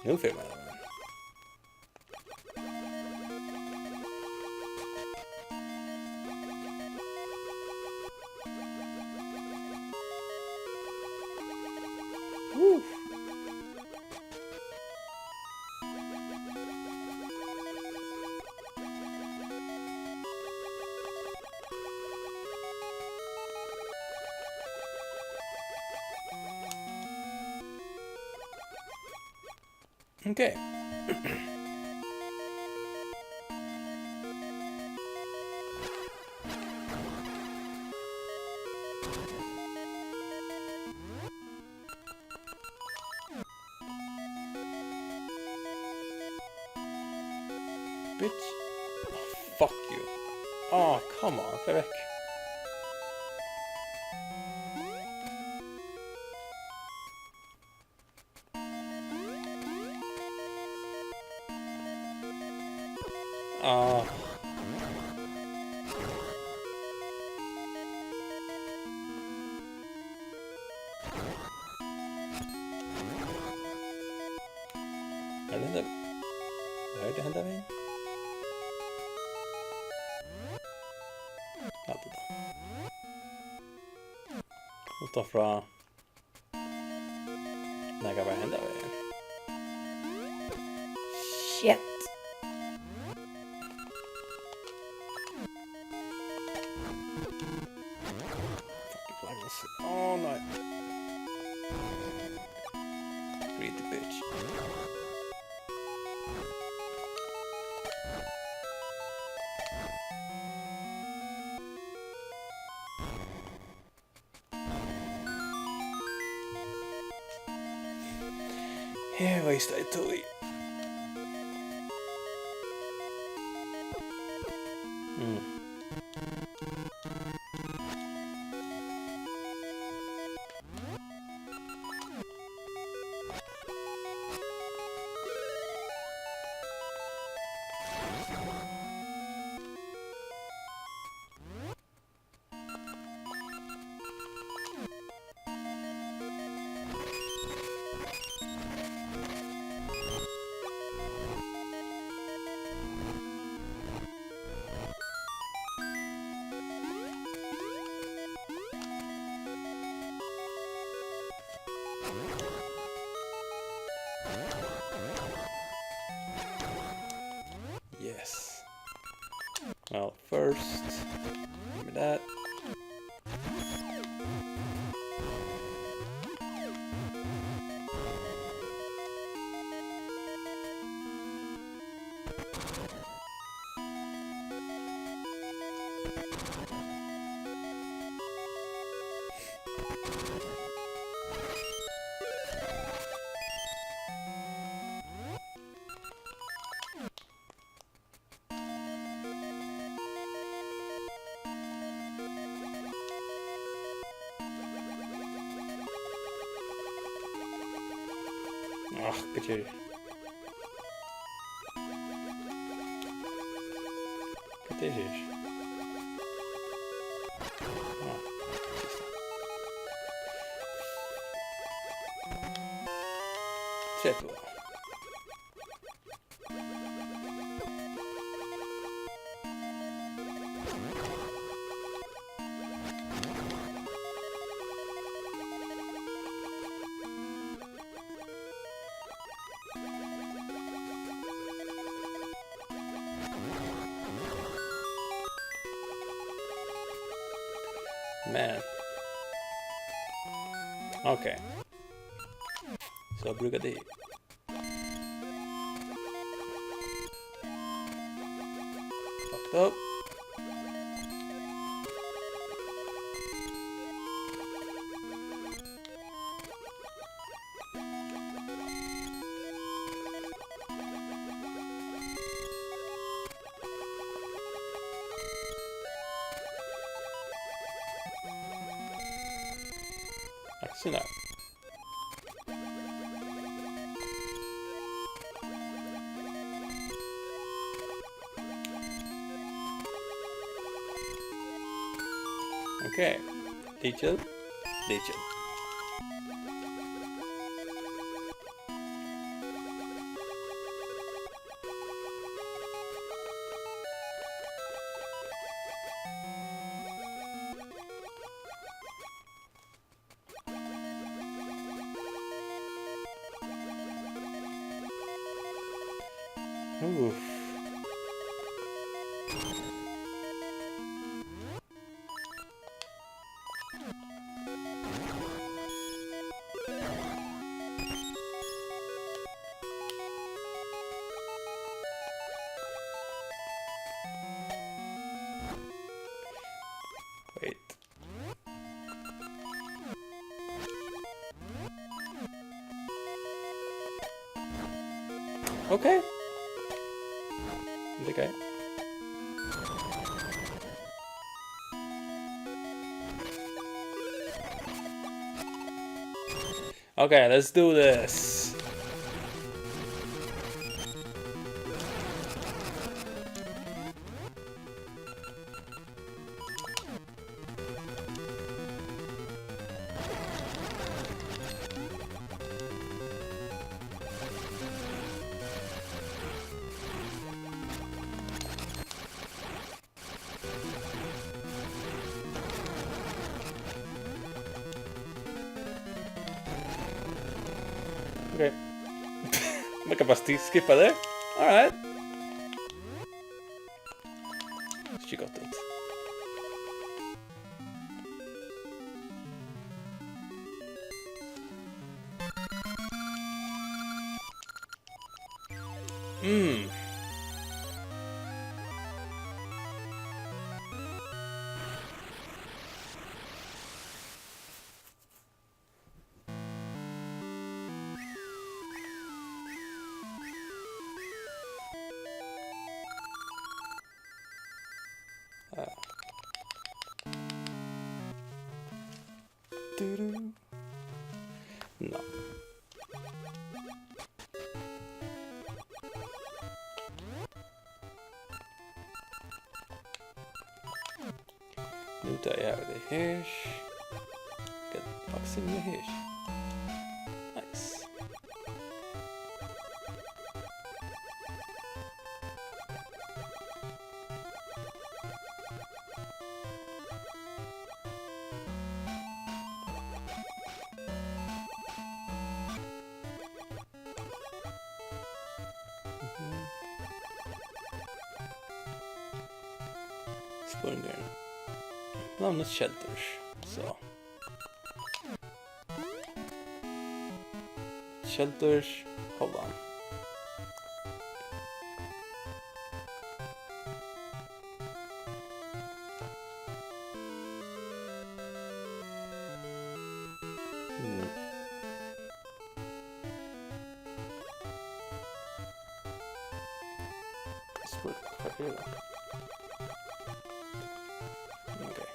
Nú fer man. Woo. Okay. Bitch. Oh, fuck you. Á, come on, hvar vekk? Á. Er tað henda? Er tað henda vegin? Ja, tað er tað. Uttanfrá. Nei, hvat var henda vegin? Shit. Fucking flaggers. Á, nei. Greedy bitch. Her wastaði tíð. Mm. Yes. Well, first, give me that. Ah, hvat ger eg? Hvat er her? Ah. Tretivu. Man. Okay. So brúka tey. Fucked up. Akkurát. Okay. Lykil. Lykil. Uff. Wait. Okay. Tað er okay. Okay, let's do this. Okay. Man kann bara sti-, skippa tað. Alright. Ikki gott út. Mm. Ja. Du-du. Nå. Nú tá eg havi tað her, skal eg faktiskt inn í her. Nice. Mhm. Spurningur. Navnet Shelter. So. Shelter, hold on. Hmm. Spurning, hvat er tað? Okay.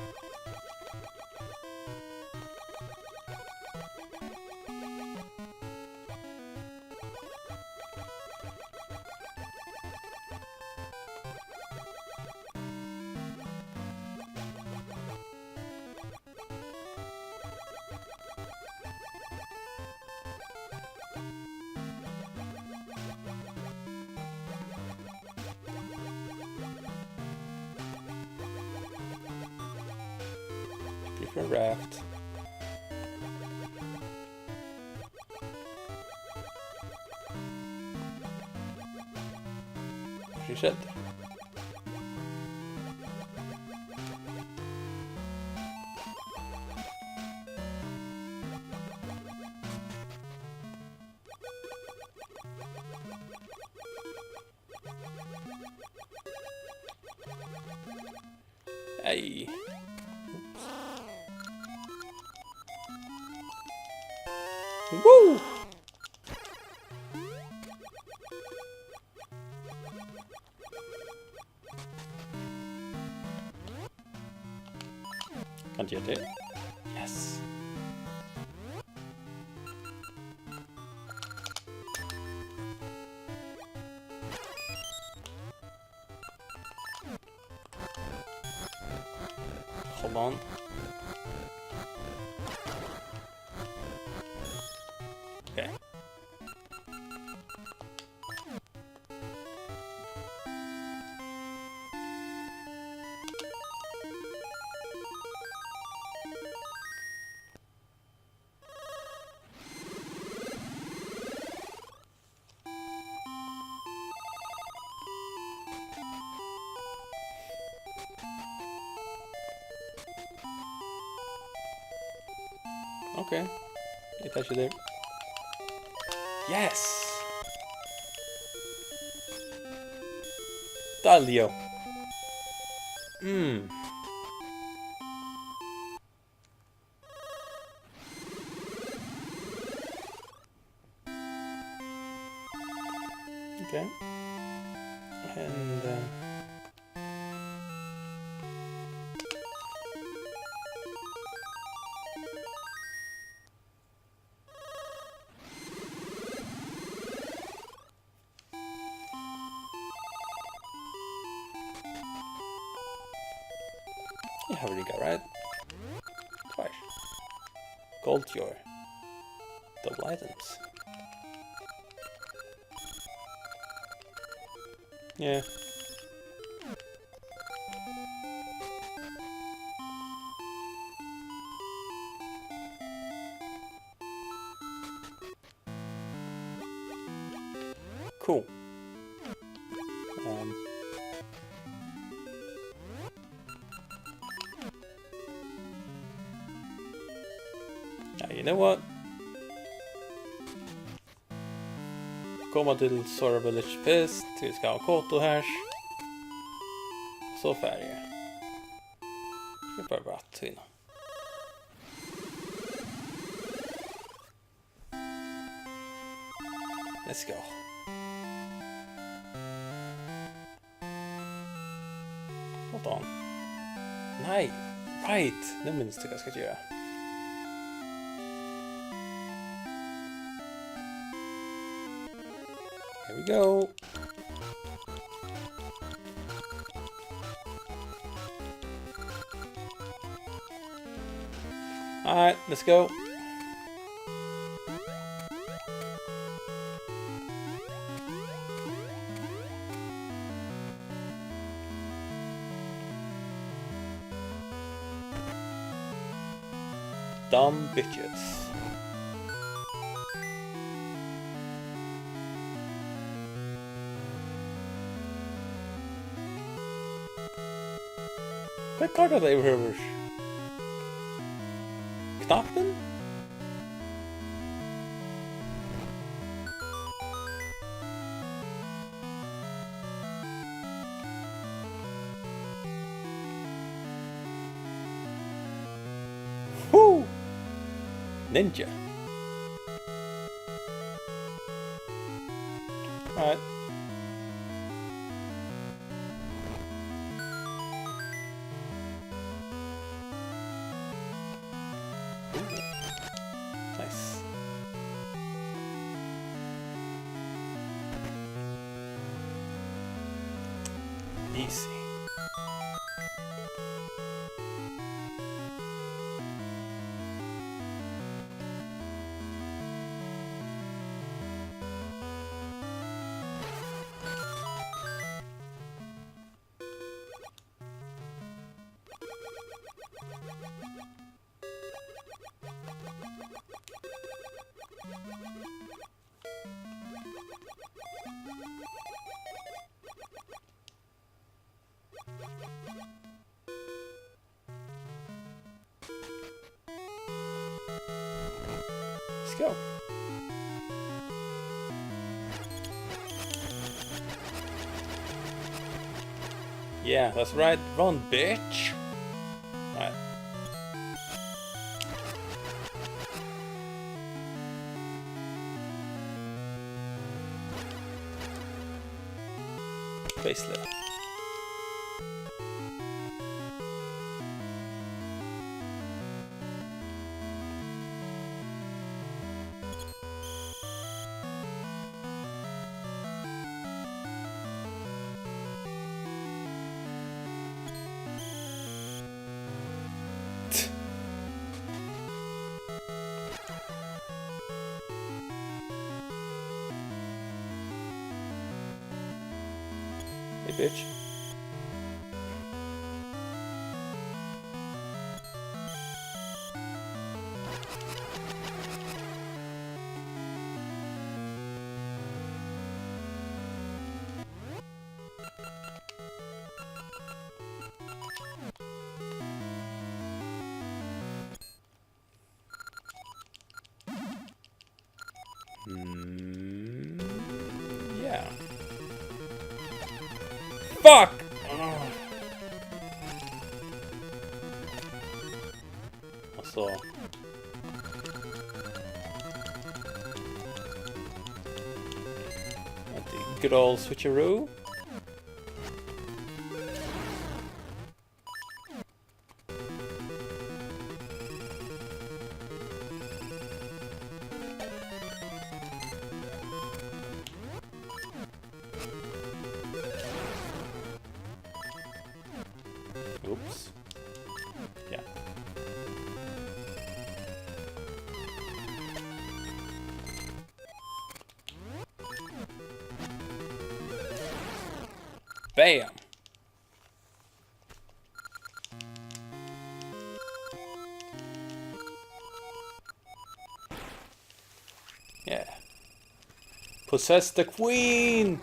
Different raft. Free shelter. Ey. Woo! Kann eg til? Yes. Hold on. Okay. Okay. Eg taki tær. Yes! Deiligt, jú. Mm. Okay. And, uh, Hava vit líka, right? Tveir. Gold your double items. Yeah. Cool. Um, yeah, you know what? Koma til Sora Village fyrst, vit skal hava Koto her. So fari eg. Eg bara rætt tína. Let's go. Hold on. Nei, right. Nú minnist eg hvat eg skal gera. Here we go. Alright, let's go. Dumb bitches. Hvat er tað yvirhøvur? Knappin? Woo! Ninja. Alright. Ooh. Nice. Easy. Let's go. Yeah, that's right. Run, bitch. Right. Basically. Hey, bitch. Hmm, yeah. Fuck! Og so. Good old switcheroo. Oops. Bam! Yeah. Possess the queen!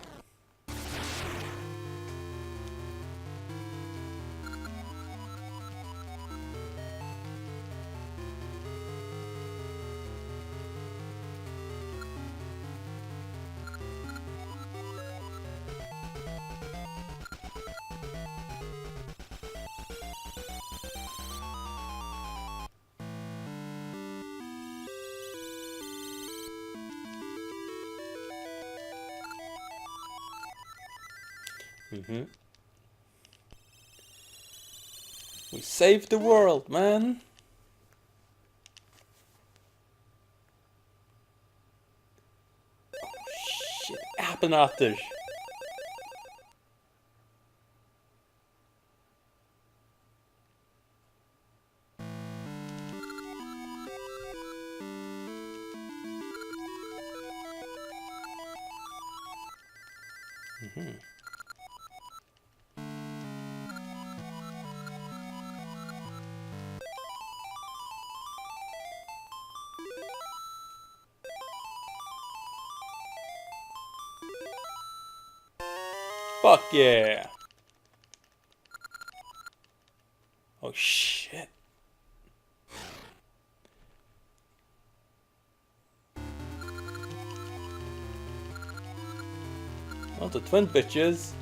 Mhm. We saved the world, man. Oh, shit, apin aftur. Mhm. Fuck yeah! Oh shit. Not the twin bitches.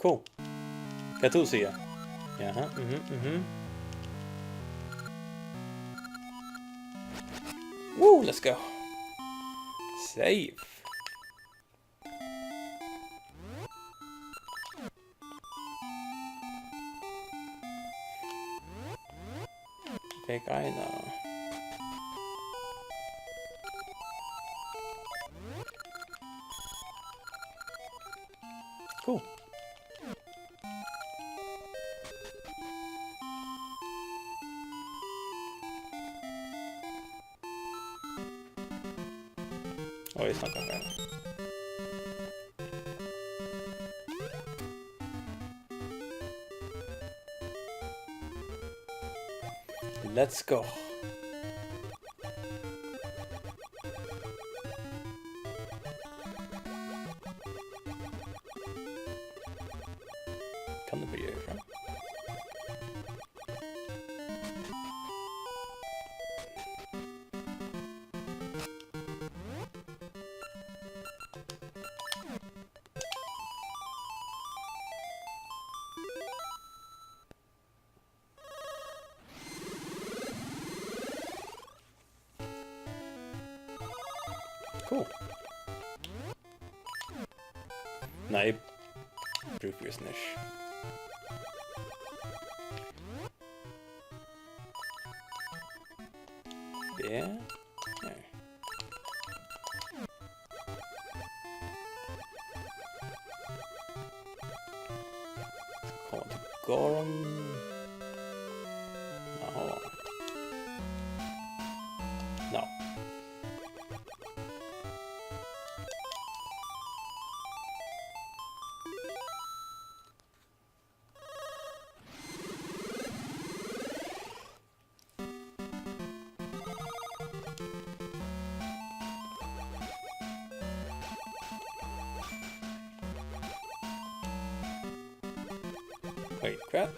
Cool. Hvat tú sigur? Jaha, mhm, mhm. Woo, let's go. Save. Fekk eina. Cool. Oj, snackar med. Let's go. Kann du byrja herfra? Cool. Nei, brúki eg ikki. B. Nei. Koma til Goron. Jaha. No. Wait, hvat?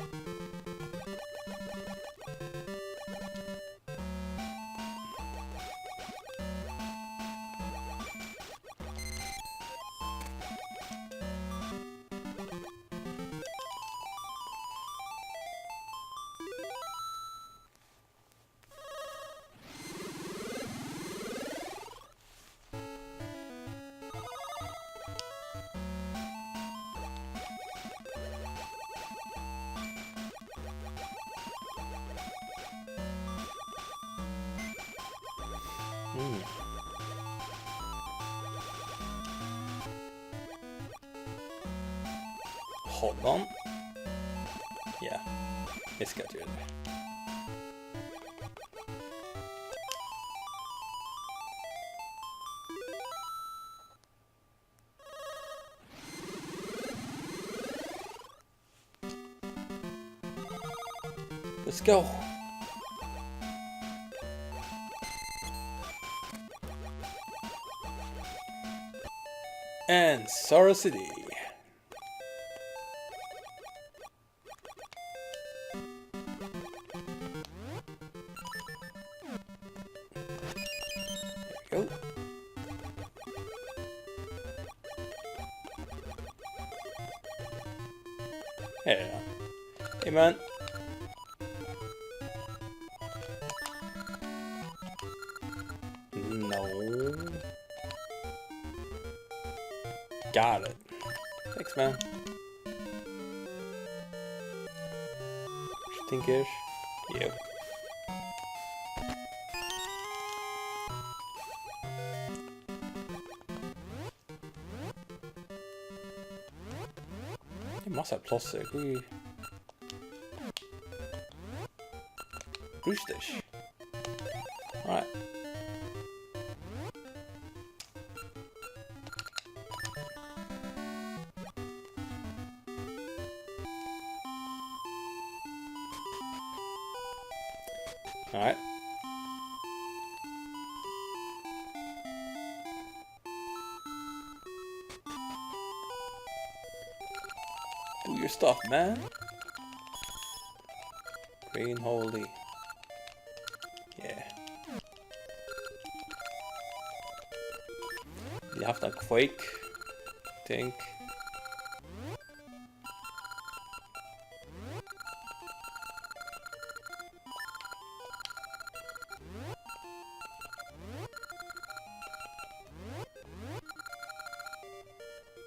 Mm. Hold on. Ja, eg skal gera tað. Let's go. And Sora City. There we go. Her er hann. Hey, man. No. Got it. Thanks, man. Stinkers. Yep. Tað er massa pláss her. Hví? Brústes. Alright. Alright. Do your stuff, man. Green holy. Yeah. Vit hava havt ein Quake ting.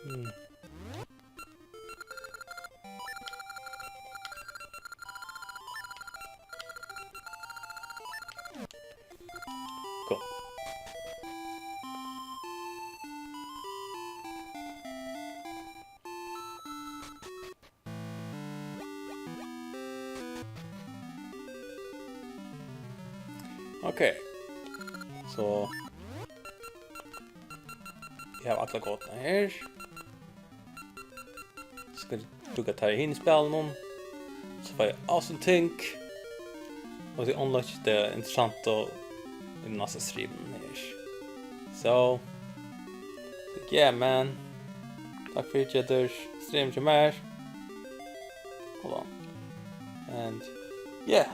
Hmm. Cool. Okay. So, eg havi allar kortini her. Skal brúka tey í hinum spælinum. So fái eg awesome ting. Og tað unlocki tað interessanta í næsta stream her. So, so yeah, man. Takk fyri, Jetters. Stream til meir. Hold on. And yeah.